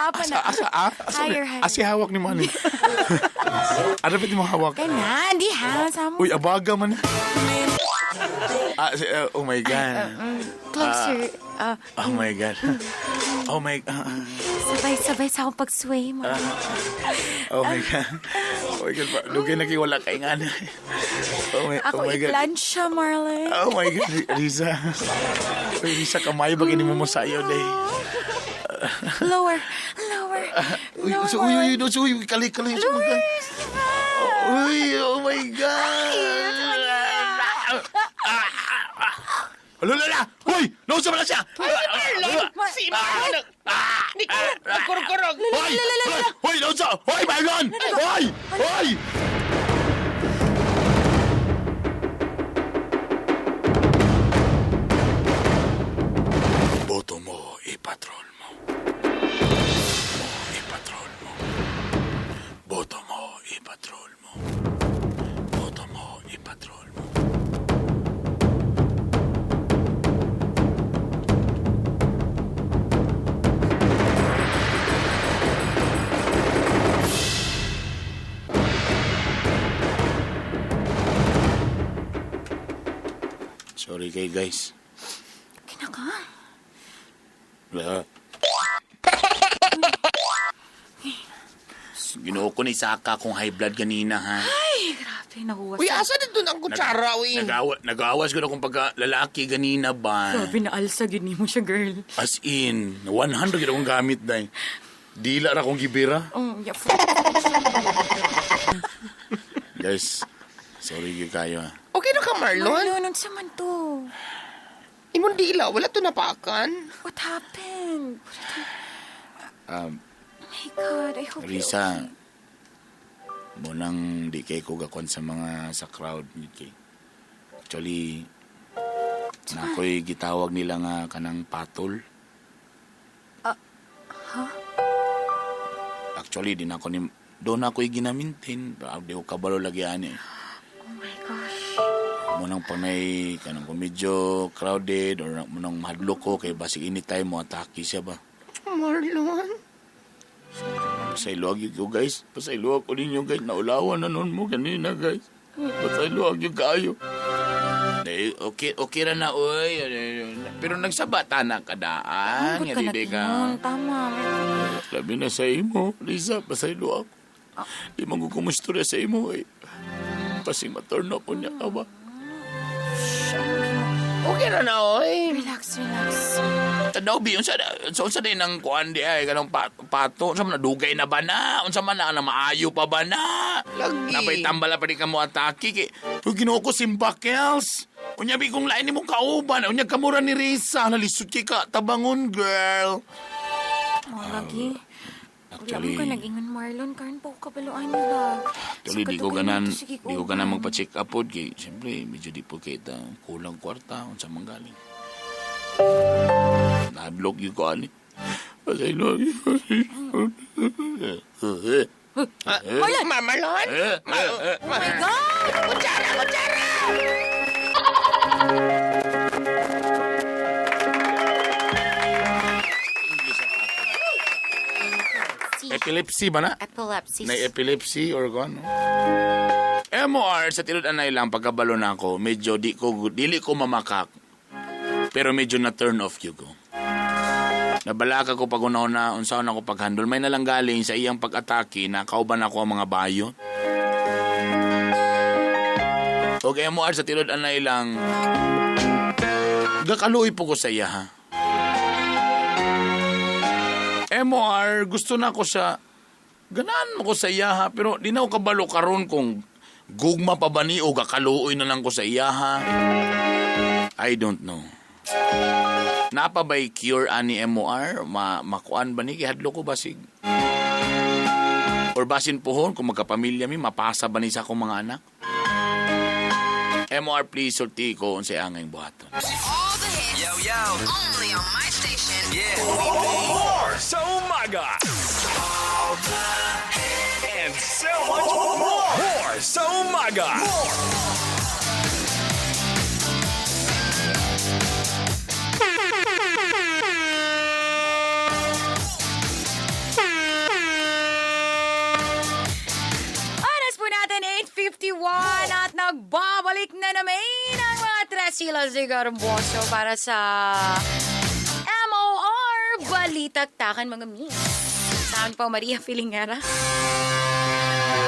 Papa na. Asa ah? Asa Higher, higher. Asa hawak ni mo ani? Ano pwede mo hawak? Kana, di ha. Sa mo. Uy, abaga man. Ah, oh my God. Closer. Ah, Oh my God. Oh my ah, sabay-sabay sa akong pag-sway, Marlon. Oh my God. Oh my God. Lugay na kayo wala kay nga na. Oh my, Ako oh my God. i-plan siya, Marlon. Oh my God, Risa. Uy, Risa, kamay ba mo mo sa'yo, day? Lower, lower, Uy, lower, uy, uy, Marlon. uy, uy, kali, kali. Oh my God. Uy, oh my God. Alo, lala! Uy! Nausa pala siya! Marlon. Si Marlon. Nicole, nagkurog-kurog. Hoy! Hoy! Nausa! Hoy, Marlon! Hoy! Hoy! Boto mo, ipatrol mo. Mo, ipatrol mo. Boto mo, ipatrol mo. Boto mo, ipatrol mo. Sorry kay guys. Kinaka? Wala. Ginoo ko ni Saka kung high blood ganina ha. Ay, grabe, nahuwas. Uy, asa dito ang kutsara, uy? Nagawas ko na kung pagka lalaki ganina ba. Grabe na alsa, gid mo siya, girl. As in, 100 gid akong gamit day. Dila ra akong gibira. Oh, yeah. Guys, sorry gyud kayo ha. Okay na ka, Marlon? Marlon, unsa man to? Imong dila, wala to napakan. What happened? Oh my God, I hope you're Risa, mo nang di kay ko gakon sa mga sa crowd ni kay. Actually, na ako'y gitawag nila nga kanang patol. Actually, di na ako ni doon ako'y ginamintin. Di ko kabalo lagi ani. Oh my gosh. Mo nang panay kanang kung medyo crowded or mo nang mahadlok ko kay basig anytime mo atake siya ba. Marlon? Pasaylo yun ko guys. Pasaylo ako ninyo guys. Naulawan na nun mo kanina guys. Pasaylo yun kayo. Eh, okay, okay ra na oy. Pero nagsabata na kadaan. Ang ka na Nga, di ka. tingon. Tama. Labi na sa imo, Lisa, pasaylo ako. Di man ko kumustorya sa imo eh. Pasing maturno ko niya ka ba? Okay na na, oy. Relax, relax. Tanaw bi unsa so unsa din ang kuan di ay kanang pato unsa man na, dugay na ba na unsa man na, na maayo pa ba na? Lagi. Napay tambala pa di ka mo atake kay Uy, Ginoo ko simbakels. Unya bi kung lain nimong kauban, unya kamura ni Risa, nalisod kay ka tabangon girl. Oh, lagi. Wala Actually, mo ka nag-ingon, Marlon. Karon pa ko kabaluan ba? Actually, di ko ganan, di ko ganan magpa-check up pod kay siyempre medyo di po kita kulang kwarta unsa man galing. Nahadlok yun ko ani. Pasaylo. Marlon! Marlon? Oh my God! Kutsara, kutsara! Epilepsy ba na? Epilepsy. Na epilepsy or kung ano? MOR sa tilod anay lang pagkabalo na ako, medyo di ko dili ko mamakak. Pero medyo na turn off yun ko. Nabalaka ko pag una na unsaon ako paghandle. May nalang galing sa iyang pag-atake na kauban ako ang mga bayo. Okay, MOR sa tilod anay lang. Gakaluoy po ko sa iya ha. MOR, gusto na ko sa Ganaan mo ko sa iya ha, pero di na ako kabalo karon kung gugma pa ba ni o gakaluoy na lang ko sa iya ha. I don't know. Napa ba'y cure ani MOR? Makuan ba ni? Kihadlo ko basig. Or basin pohon kung magkapamilya mi, mapasa ba ni sa akong mga anak? MOR, please, sulti ko unsay angay buhaton. All the hits. Yo, yo. Only on my station. Yeah. More sa umaga. And so much more. More sa umaga. More. Oras po natin, 8:51 at nagbabalik na naman ang mga Tres Hilas de Garboso para sa MOR Balitaktakan mga miss. Saan po Maria Filingera?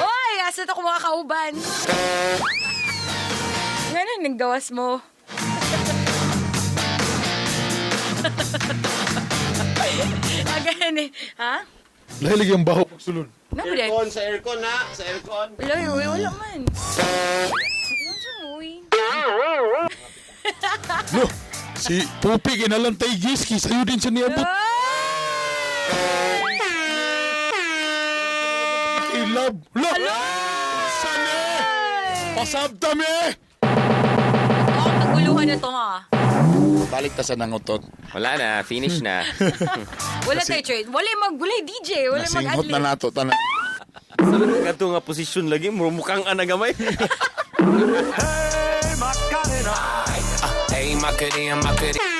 Hoy, asa to mga kauban? Ganun, naggawas mo. Again, eh. Ha? Lahilig yung baho pagsulod. No, aircon, sa aircon na, sa aircon. Wala, uy, wala man. Wala siya, uy. No, si Pupi ginalantay giski, sa'yo din siya niabot. Ilab. Lo! Saan eh? Pasabta mi! Oh, kaguluhan na to, ha? Balik ta sa nangutot. Wala na, finish na. Wala tayo trade. Wala mag, wala DJ. Wala Nasinghot mag-adlib. na nato tanan. Sa kato nga posisyon lagi, mukhang anagamay. Hey, Macarena, Macarena.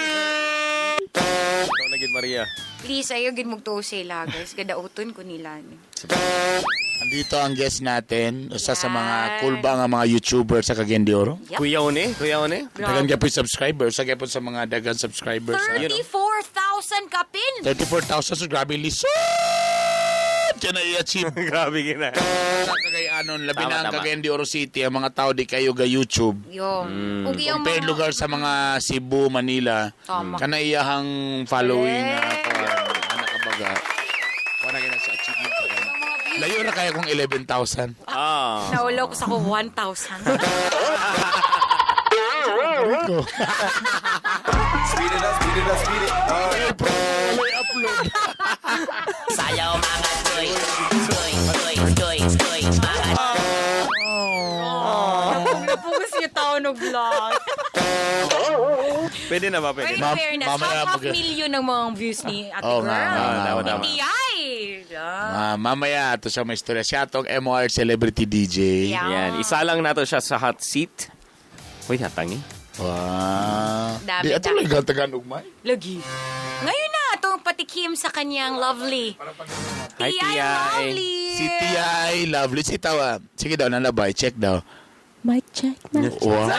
Ikaw na gid Maria. Please, ayaw gid mugtuo sila, guys. Gadauton ko nila. Andito ang guest natin, usa sa mga kulba nga mga YouTuber sa Cagayan de Oro. Yep. Kuya ni, kuya ni. Dagan gyapon subscriber, usa gyapon sa mga dagan subscribers. 34,000 kapin. 34,000, so grabe lisod! Yan na i-achieve. Grabe gina. Sa Cagayanon, labi Tama, na ang tama. Cagayan de Oro City, ang mga tao di kayo ga YouTube. Yo. Ug iyang Compare mga- lugar sa mga Cebu, Manila, Tama. kana iyahang following na kuan, anak ka baga. Kuan na gina sa achievement. Layo ra kaya kung 11,000. Ah. Naulaw ko sa ko 1,000. Rico. Speed it up, speed it up, speed it up. Upload. Sayaw mga toy, toy, toy, toy, toy, mga Napugos yung tao ng vlog. Pwede na ba? Pwede Pero in na. fairness, mamaya half mag- million ang mga views ni Ate Oo Girl. nga, nga, tama, tama. Tiyay! Ah, mamaya ato siya may istorya. Siya atong MOR Celebrity DJ. Yeah. Yan. Isa lang nato siya sa hot seat. Uy, hatangi. Wow. Dami, Di ato dami. lang tagaan ugmay. Lagi. Ngayon na, itong patikim sa kanyang lovely. Hi, Tiyay Tiyay. lovely. Si Tiyay Lovely. Si Tawa. Sige daw, nanabay. Check daw. Mic check, mic check. Wow.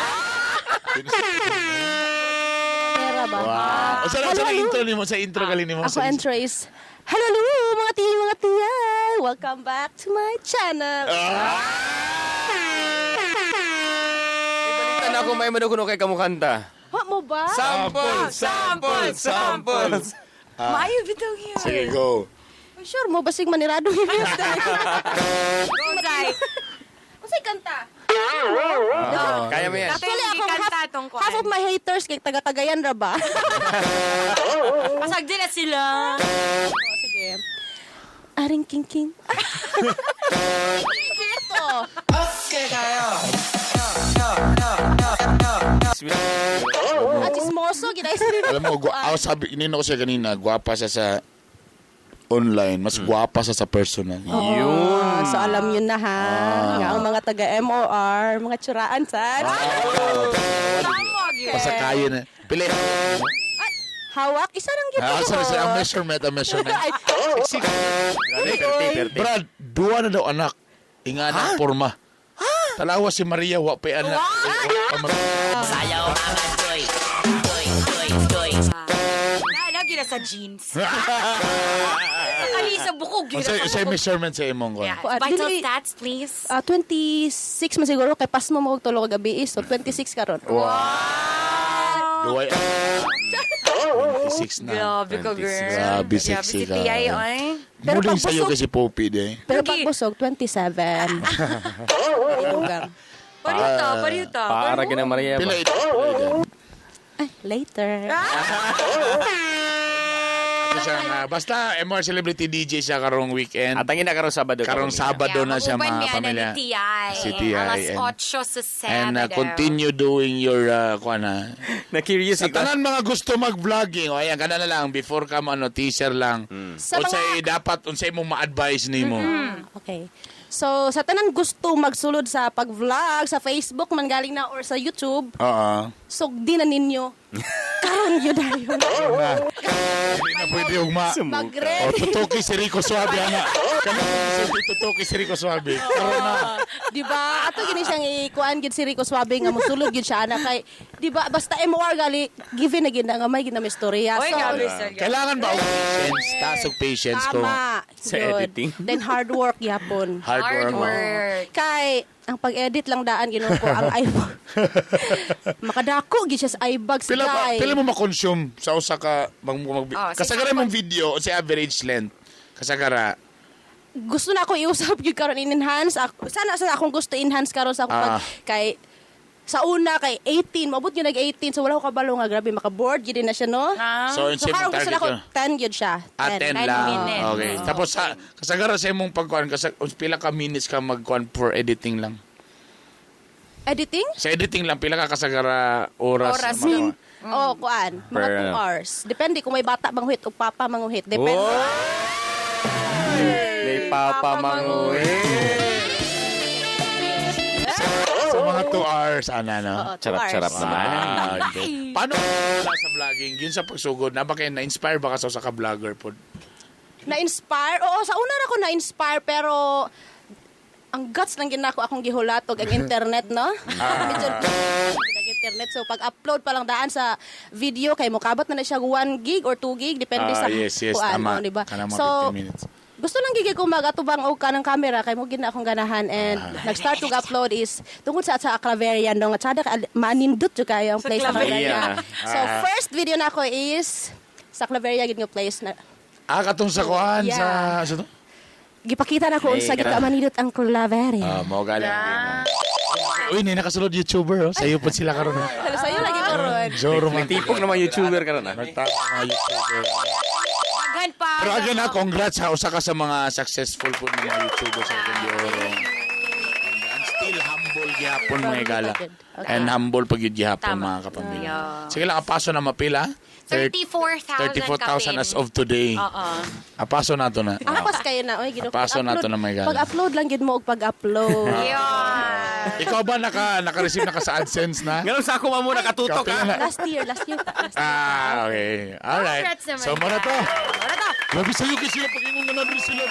Pera ba? Wow. Sa, Hello, sa hello. intro nimo, sa intro gali nimo. Ako Sa intro is, hello, hello, mga tiyo, mga tiya. Welcome back to my channel. Ah! Balita na ako may manukuno kay kamukanta. Wa mo ba? Sample! Sample! Sample! Maayo bitaw yun. Sige, go. Sure mo, basig manirado yung views Go, Zai. Unsay kanta? Kaya mo yan. Actually, Actually, ako kanta half, tong kuan. half of my haters kay taga Cagayan ra ba? Pasag din na sila. Oh, sige. Aring king king. Ito. Ah, chismoso, ginay Alam mo, ako sabi, inino ko siya kanina, gwapa siya sa online, mas gwapa siya sa personal. Yun. So alam yun na ha. Nga ang mga taga MOR, mga tsuraan sad. Pasakayin na. Pili. Hawak, isa lang gito. Ah, sorry, sorry. Ang measurement, ang measurement. Ay, Brad, duwa na daw anak. Inga na ang porma. Talawa si Maria, wa pa'y anak. Sayaw mga toy, toy, toy, toy. Lagi na sa jeans. Sa kalisa bukog. Yun Unsay sa unsay bukog. measurement sa imong kon? Yeah. Kuan, Vital dili- stats, please. Ah, 26 man siguro kay pas mo mo tulo ka gabi eh. So 26 karon. Duway. 26 na. Grabe ka, girl. Grabe, Grabe sexy si ka. Tiyay, oy. Pero Muling pag sa'yo busog- kay si Poppy, di. Pero pag busog 27. Ilugang. Paruta, paruta. Para gina Maria ba? Pila ito. Pila ito. Ay, later. Ito siya nga. Basta, MR Celebrity DJ siya karong weekend. Atangin na karong Sabado. Karong Sabado na siya, Mauban mga niya na pamilya. ni Tiyay. Si Tiyay. Alas And- 8 sa Sabado. And continue doing your, kuan na. Na-curious Sa tanan mga gusto mag-vlogging, o ayan, kana na lang, before ka mo, ano, teaser lang. Sa Unsay dapat, unsay mong ma-advise nimo. Okay. So, sa tanan gusto magsulod sa pag-vlog, sa Facebook man galing na or sa YouTube, Oo. sugdi na ninyo. Karon yun na yun. Na. Hindi na pwede ugma. O, Mag-ready. tutuki si Rico Suave, ana. Kami tutuki si Rico Suave. Karon na. Di ba? Ato gini siyang ikuan gid si Rico Suave nga musulod gid siya ana kay di ba basta MOR gali given na gid na nga may gid na may istorya. Oy, So, grabe, sir. Kailangan ba og patience? Taas og patience ko. Tama. Sa Yun. editing. Then hard work yapon. Hard Hard work. work. Kay ang pag-edit lang daan Ginoo ko ang iPhone. Makadako gid siya sa iBags Pila ba, guy. pila mo ma-consume sa usa ka mag Oh, kasagara mong video sa average length. Kasagara. Gusto na ako iusap gyud karon in-enhance. Ako, sana sa akong gusto enhance karon sa akong pag kay sa una kay 18, maabot yun nag 18 so wala ko kabalo nga grabe maka-board gyud na siya no. So, yun So sa karon imong gusto target na ako yun. 10 gyud siya. Ah, 10 10 lang. minutes. Okay. Tapos sa kasagara sa imong pagkuan pila ka minutes ka magkuan for editing lang. Editing? Sa editing lang pila ka kasagara oras. Oras. na magawa? Oh, kuan, mga Per 2 ano. hours. Depende kung may bata manguhit o papa manguhit. Depende. May papa manguhi. Sa mga 2 hours ana no. Oo, two Sarap-sarap hours. naman. Ah, okay. Paano ka sa vlogging? Yun sa pagsugod, na ba kayo na-inspire ba ka sa usa ka vlogger po? Na-inspire? Oo, sa una na ako na-inspire pero Ang guts lang ginako akong gihulatog ang internet, no? Ah. Medyo ang internet. So pag-upload pa lang daan sa video kay mokabot na na siya 1 gig or 2 gig depende Ah, sa yes, yes, kuan tama. mo, di ba? Kanang mga So 15 minutes. gusto lang gigig ko magatubang og kanang camera kay mo gina akong ganahan and Ah. nag-start to upload is tungod sa Claveria no nga tsada ka manindot jud kayo ang place sa Claveria. Claveria. So Ah. first video nako is sa Claveria gid nga place na Ah, katong sa kuan Yeah. sa to? Gipakita na ko unsa Hey, gid ka manindot ang Claveria. Ah, mao galing. Uy, ni nakasulod YouTuber oh. Sayo po sila karon. oh. Pero sa'yo lagi ko ron. Joro man. Nagtipok na mga YouTuber karon ah. Nagtapok mga YouTuber. Daghan pa. Pero again ha, congrats ha. Usa ka sa mga successful po ng mga YouTuber sa Cagayan de Oro. And still humble gihapon mga igala. And humble pag yun gihapon mga kapamilya. Yeah. Sige lang, apaso na mapila. 34,000 34,000 kapin. as of today. Oo. Apaso na to na. Apas kayo na. Oy, ginoo. Apaso na to na may gala. Pag-upload lang gid mo og pag-upload. Ikaw ba naka-receive na ka sa AdSense na? Nganong sa ako man mo nakatutok Kapila ah. na. Last year, last year. Ah, okay. Alright. Congrats naman, So, muna to. Muna to. Grabe sa'yo kasi sila pag-ingon na namin sila.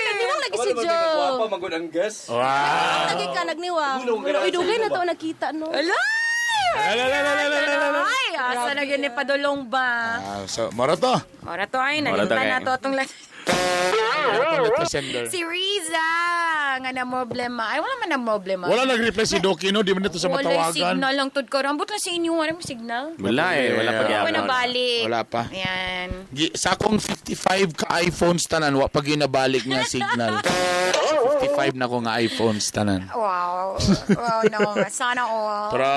Nagniwang lagi si Joe. magud ang guest. Wow. Lagi ka nagniwang. Uy, dugay na to nakita no. Ala! Ala! Ay, asa na yun ni Padulong ba? Ah, so, mora to. Ora to ay, Mora to nalimutan kay. na to atong Letter sender. Si Riza, nga na problema. Ay, wala man na problema. Wala nag-reply si Doki, no? Di man ito sa Wala'y matawagan. signal lang tud ko. Ambot lang sa inyo. Wala mo signal. Wala eh, wala pa Wala na balik. Wala pa. Ayan. Sa akong 55 ka iPhones tanan, wa pa ginabalik nga signal. 55 na ko nga iPhones tanan. Wow. Wow, no. Sana all. Pero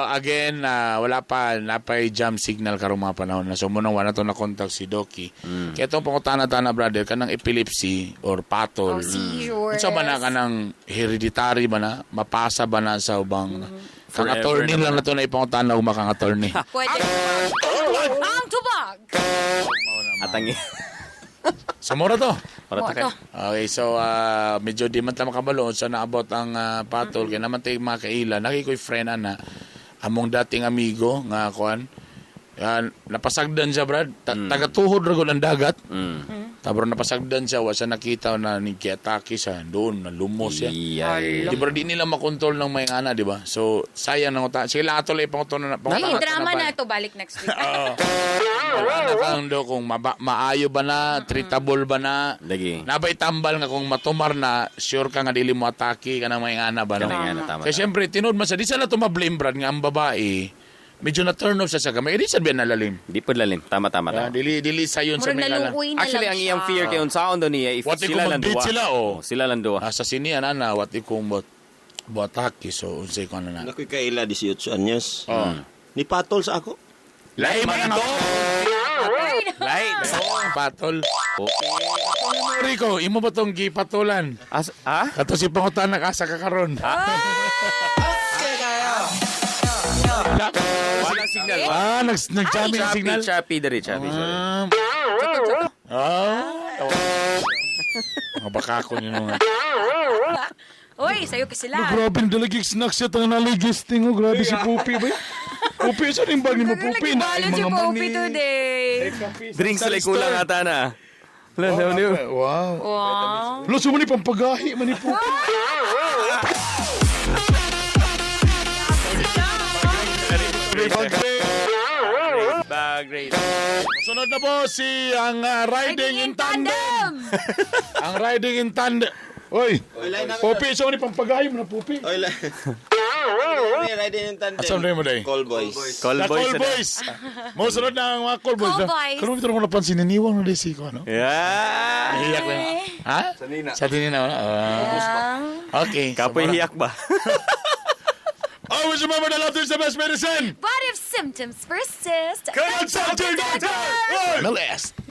again, wala pa napay jam signal karong mga panahon na. So munang wala to na contact si Doki. Kaya itong pangutana-tana brother kanang epilepsy or patol. Oh, seizures. Unsa ba na kanang hereditary ba na? Mapasa ba na sa ubang kang Forever attorney na lang na to na ipangutana ug makang attorney. Pwede. Ang tubag! Atangi. So mura to. Mura to, Mura to. Okay, so medyo di man ta makabalo sa naabot ang patol kay naman tay mga kaila naki ko'y friend ana among dating amigo nga kuan. Yan, napasagdan siya brad. Tagatuhod ra gud ang dagat. Tapos napasagdan siya, wa siya nakita na ni kiatake siya doon, nalumos siya. Di ba di nila makontrol ng may ana, di ba? So sayang nang uta. Sige lang ato lang ipangutuna na Ay, drama na to. Balik next week. Oo. Wala kang do kung maayo ba na, treatable ba na. Lagi. Nabay tambal nga kung matumar na, sure ka nga dili mo atake ka ng may ana ba no? Kanang ana, tama, Kaya syempre tinuod man sa di sila to-blame brad nga ang babae medyo na turn off siya sa gamay. Di sa biya nalalim. Di po lalim. Tama tama tama. Dili dili sayon sa Murag may gala. naluoy na Actually, lang ang iyang siya. fear kay unsaon daw niya if What if sila kung lang mag-date duwa. sila, oh. Sila lang duwa. Asa sinian ana, what if kung botake so unsay ko na na. Nakoy kaila 18 anyos. Oh. Ni patol sa ako. Lahi man ang Lahi. Patol. Rico, imo ba tong gipatulan? As, ha? Kato si pangutana asa ka karon. Wala signal. Ah, nag-jamming ang signal. Choppy, diri, choppy. Sorry. Ah. Mga bakako niyo nga. Uy, sa'yo ka sila. Grabe, dalagig snacks siya. Tanga naligis tingo. Grabe si Pupi ba? Pupi, saan yung bag ni mo, Pupi? Na, Balon si mga Poppy mani. today. Drinks sila kulang ata na. Wala, Wow. Wow. Lo, sumani pampagahi man ni Pupi. Bag, great. Sunod na po si ang Riding in Tandem. Ang Riding in Tandem. Oy, Pupi, saan ni pampagahi mo na, Pupi? Oy, riding in tandem. Asa mo day? Call boys. Call The boys. Call Boys. Mo sunod na ang mga Call Boys. Call Boys. Karon ito ko napansin, niniwang na si ko, ano? Yeah. Nahiyak lang. Ha? Sa nina. Sa tinina. Ah. Okay. Kapoy hiyak ba? Always remember that laughter is the best medicine. But if symptoms persist, Consult your doctor. MLS.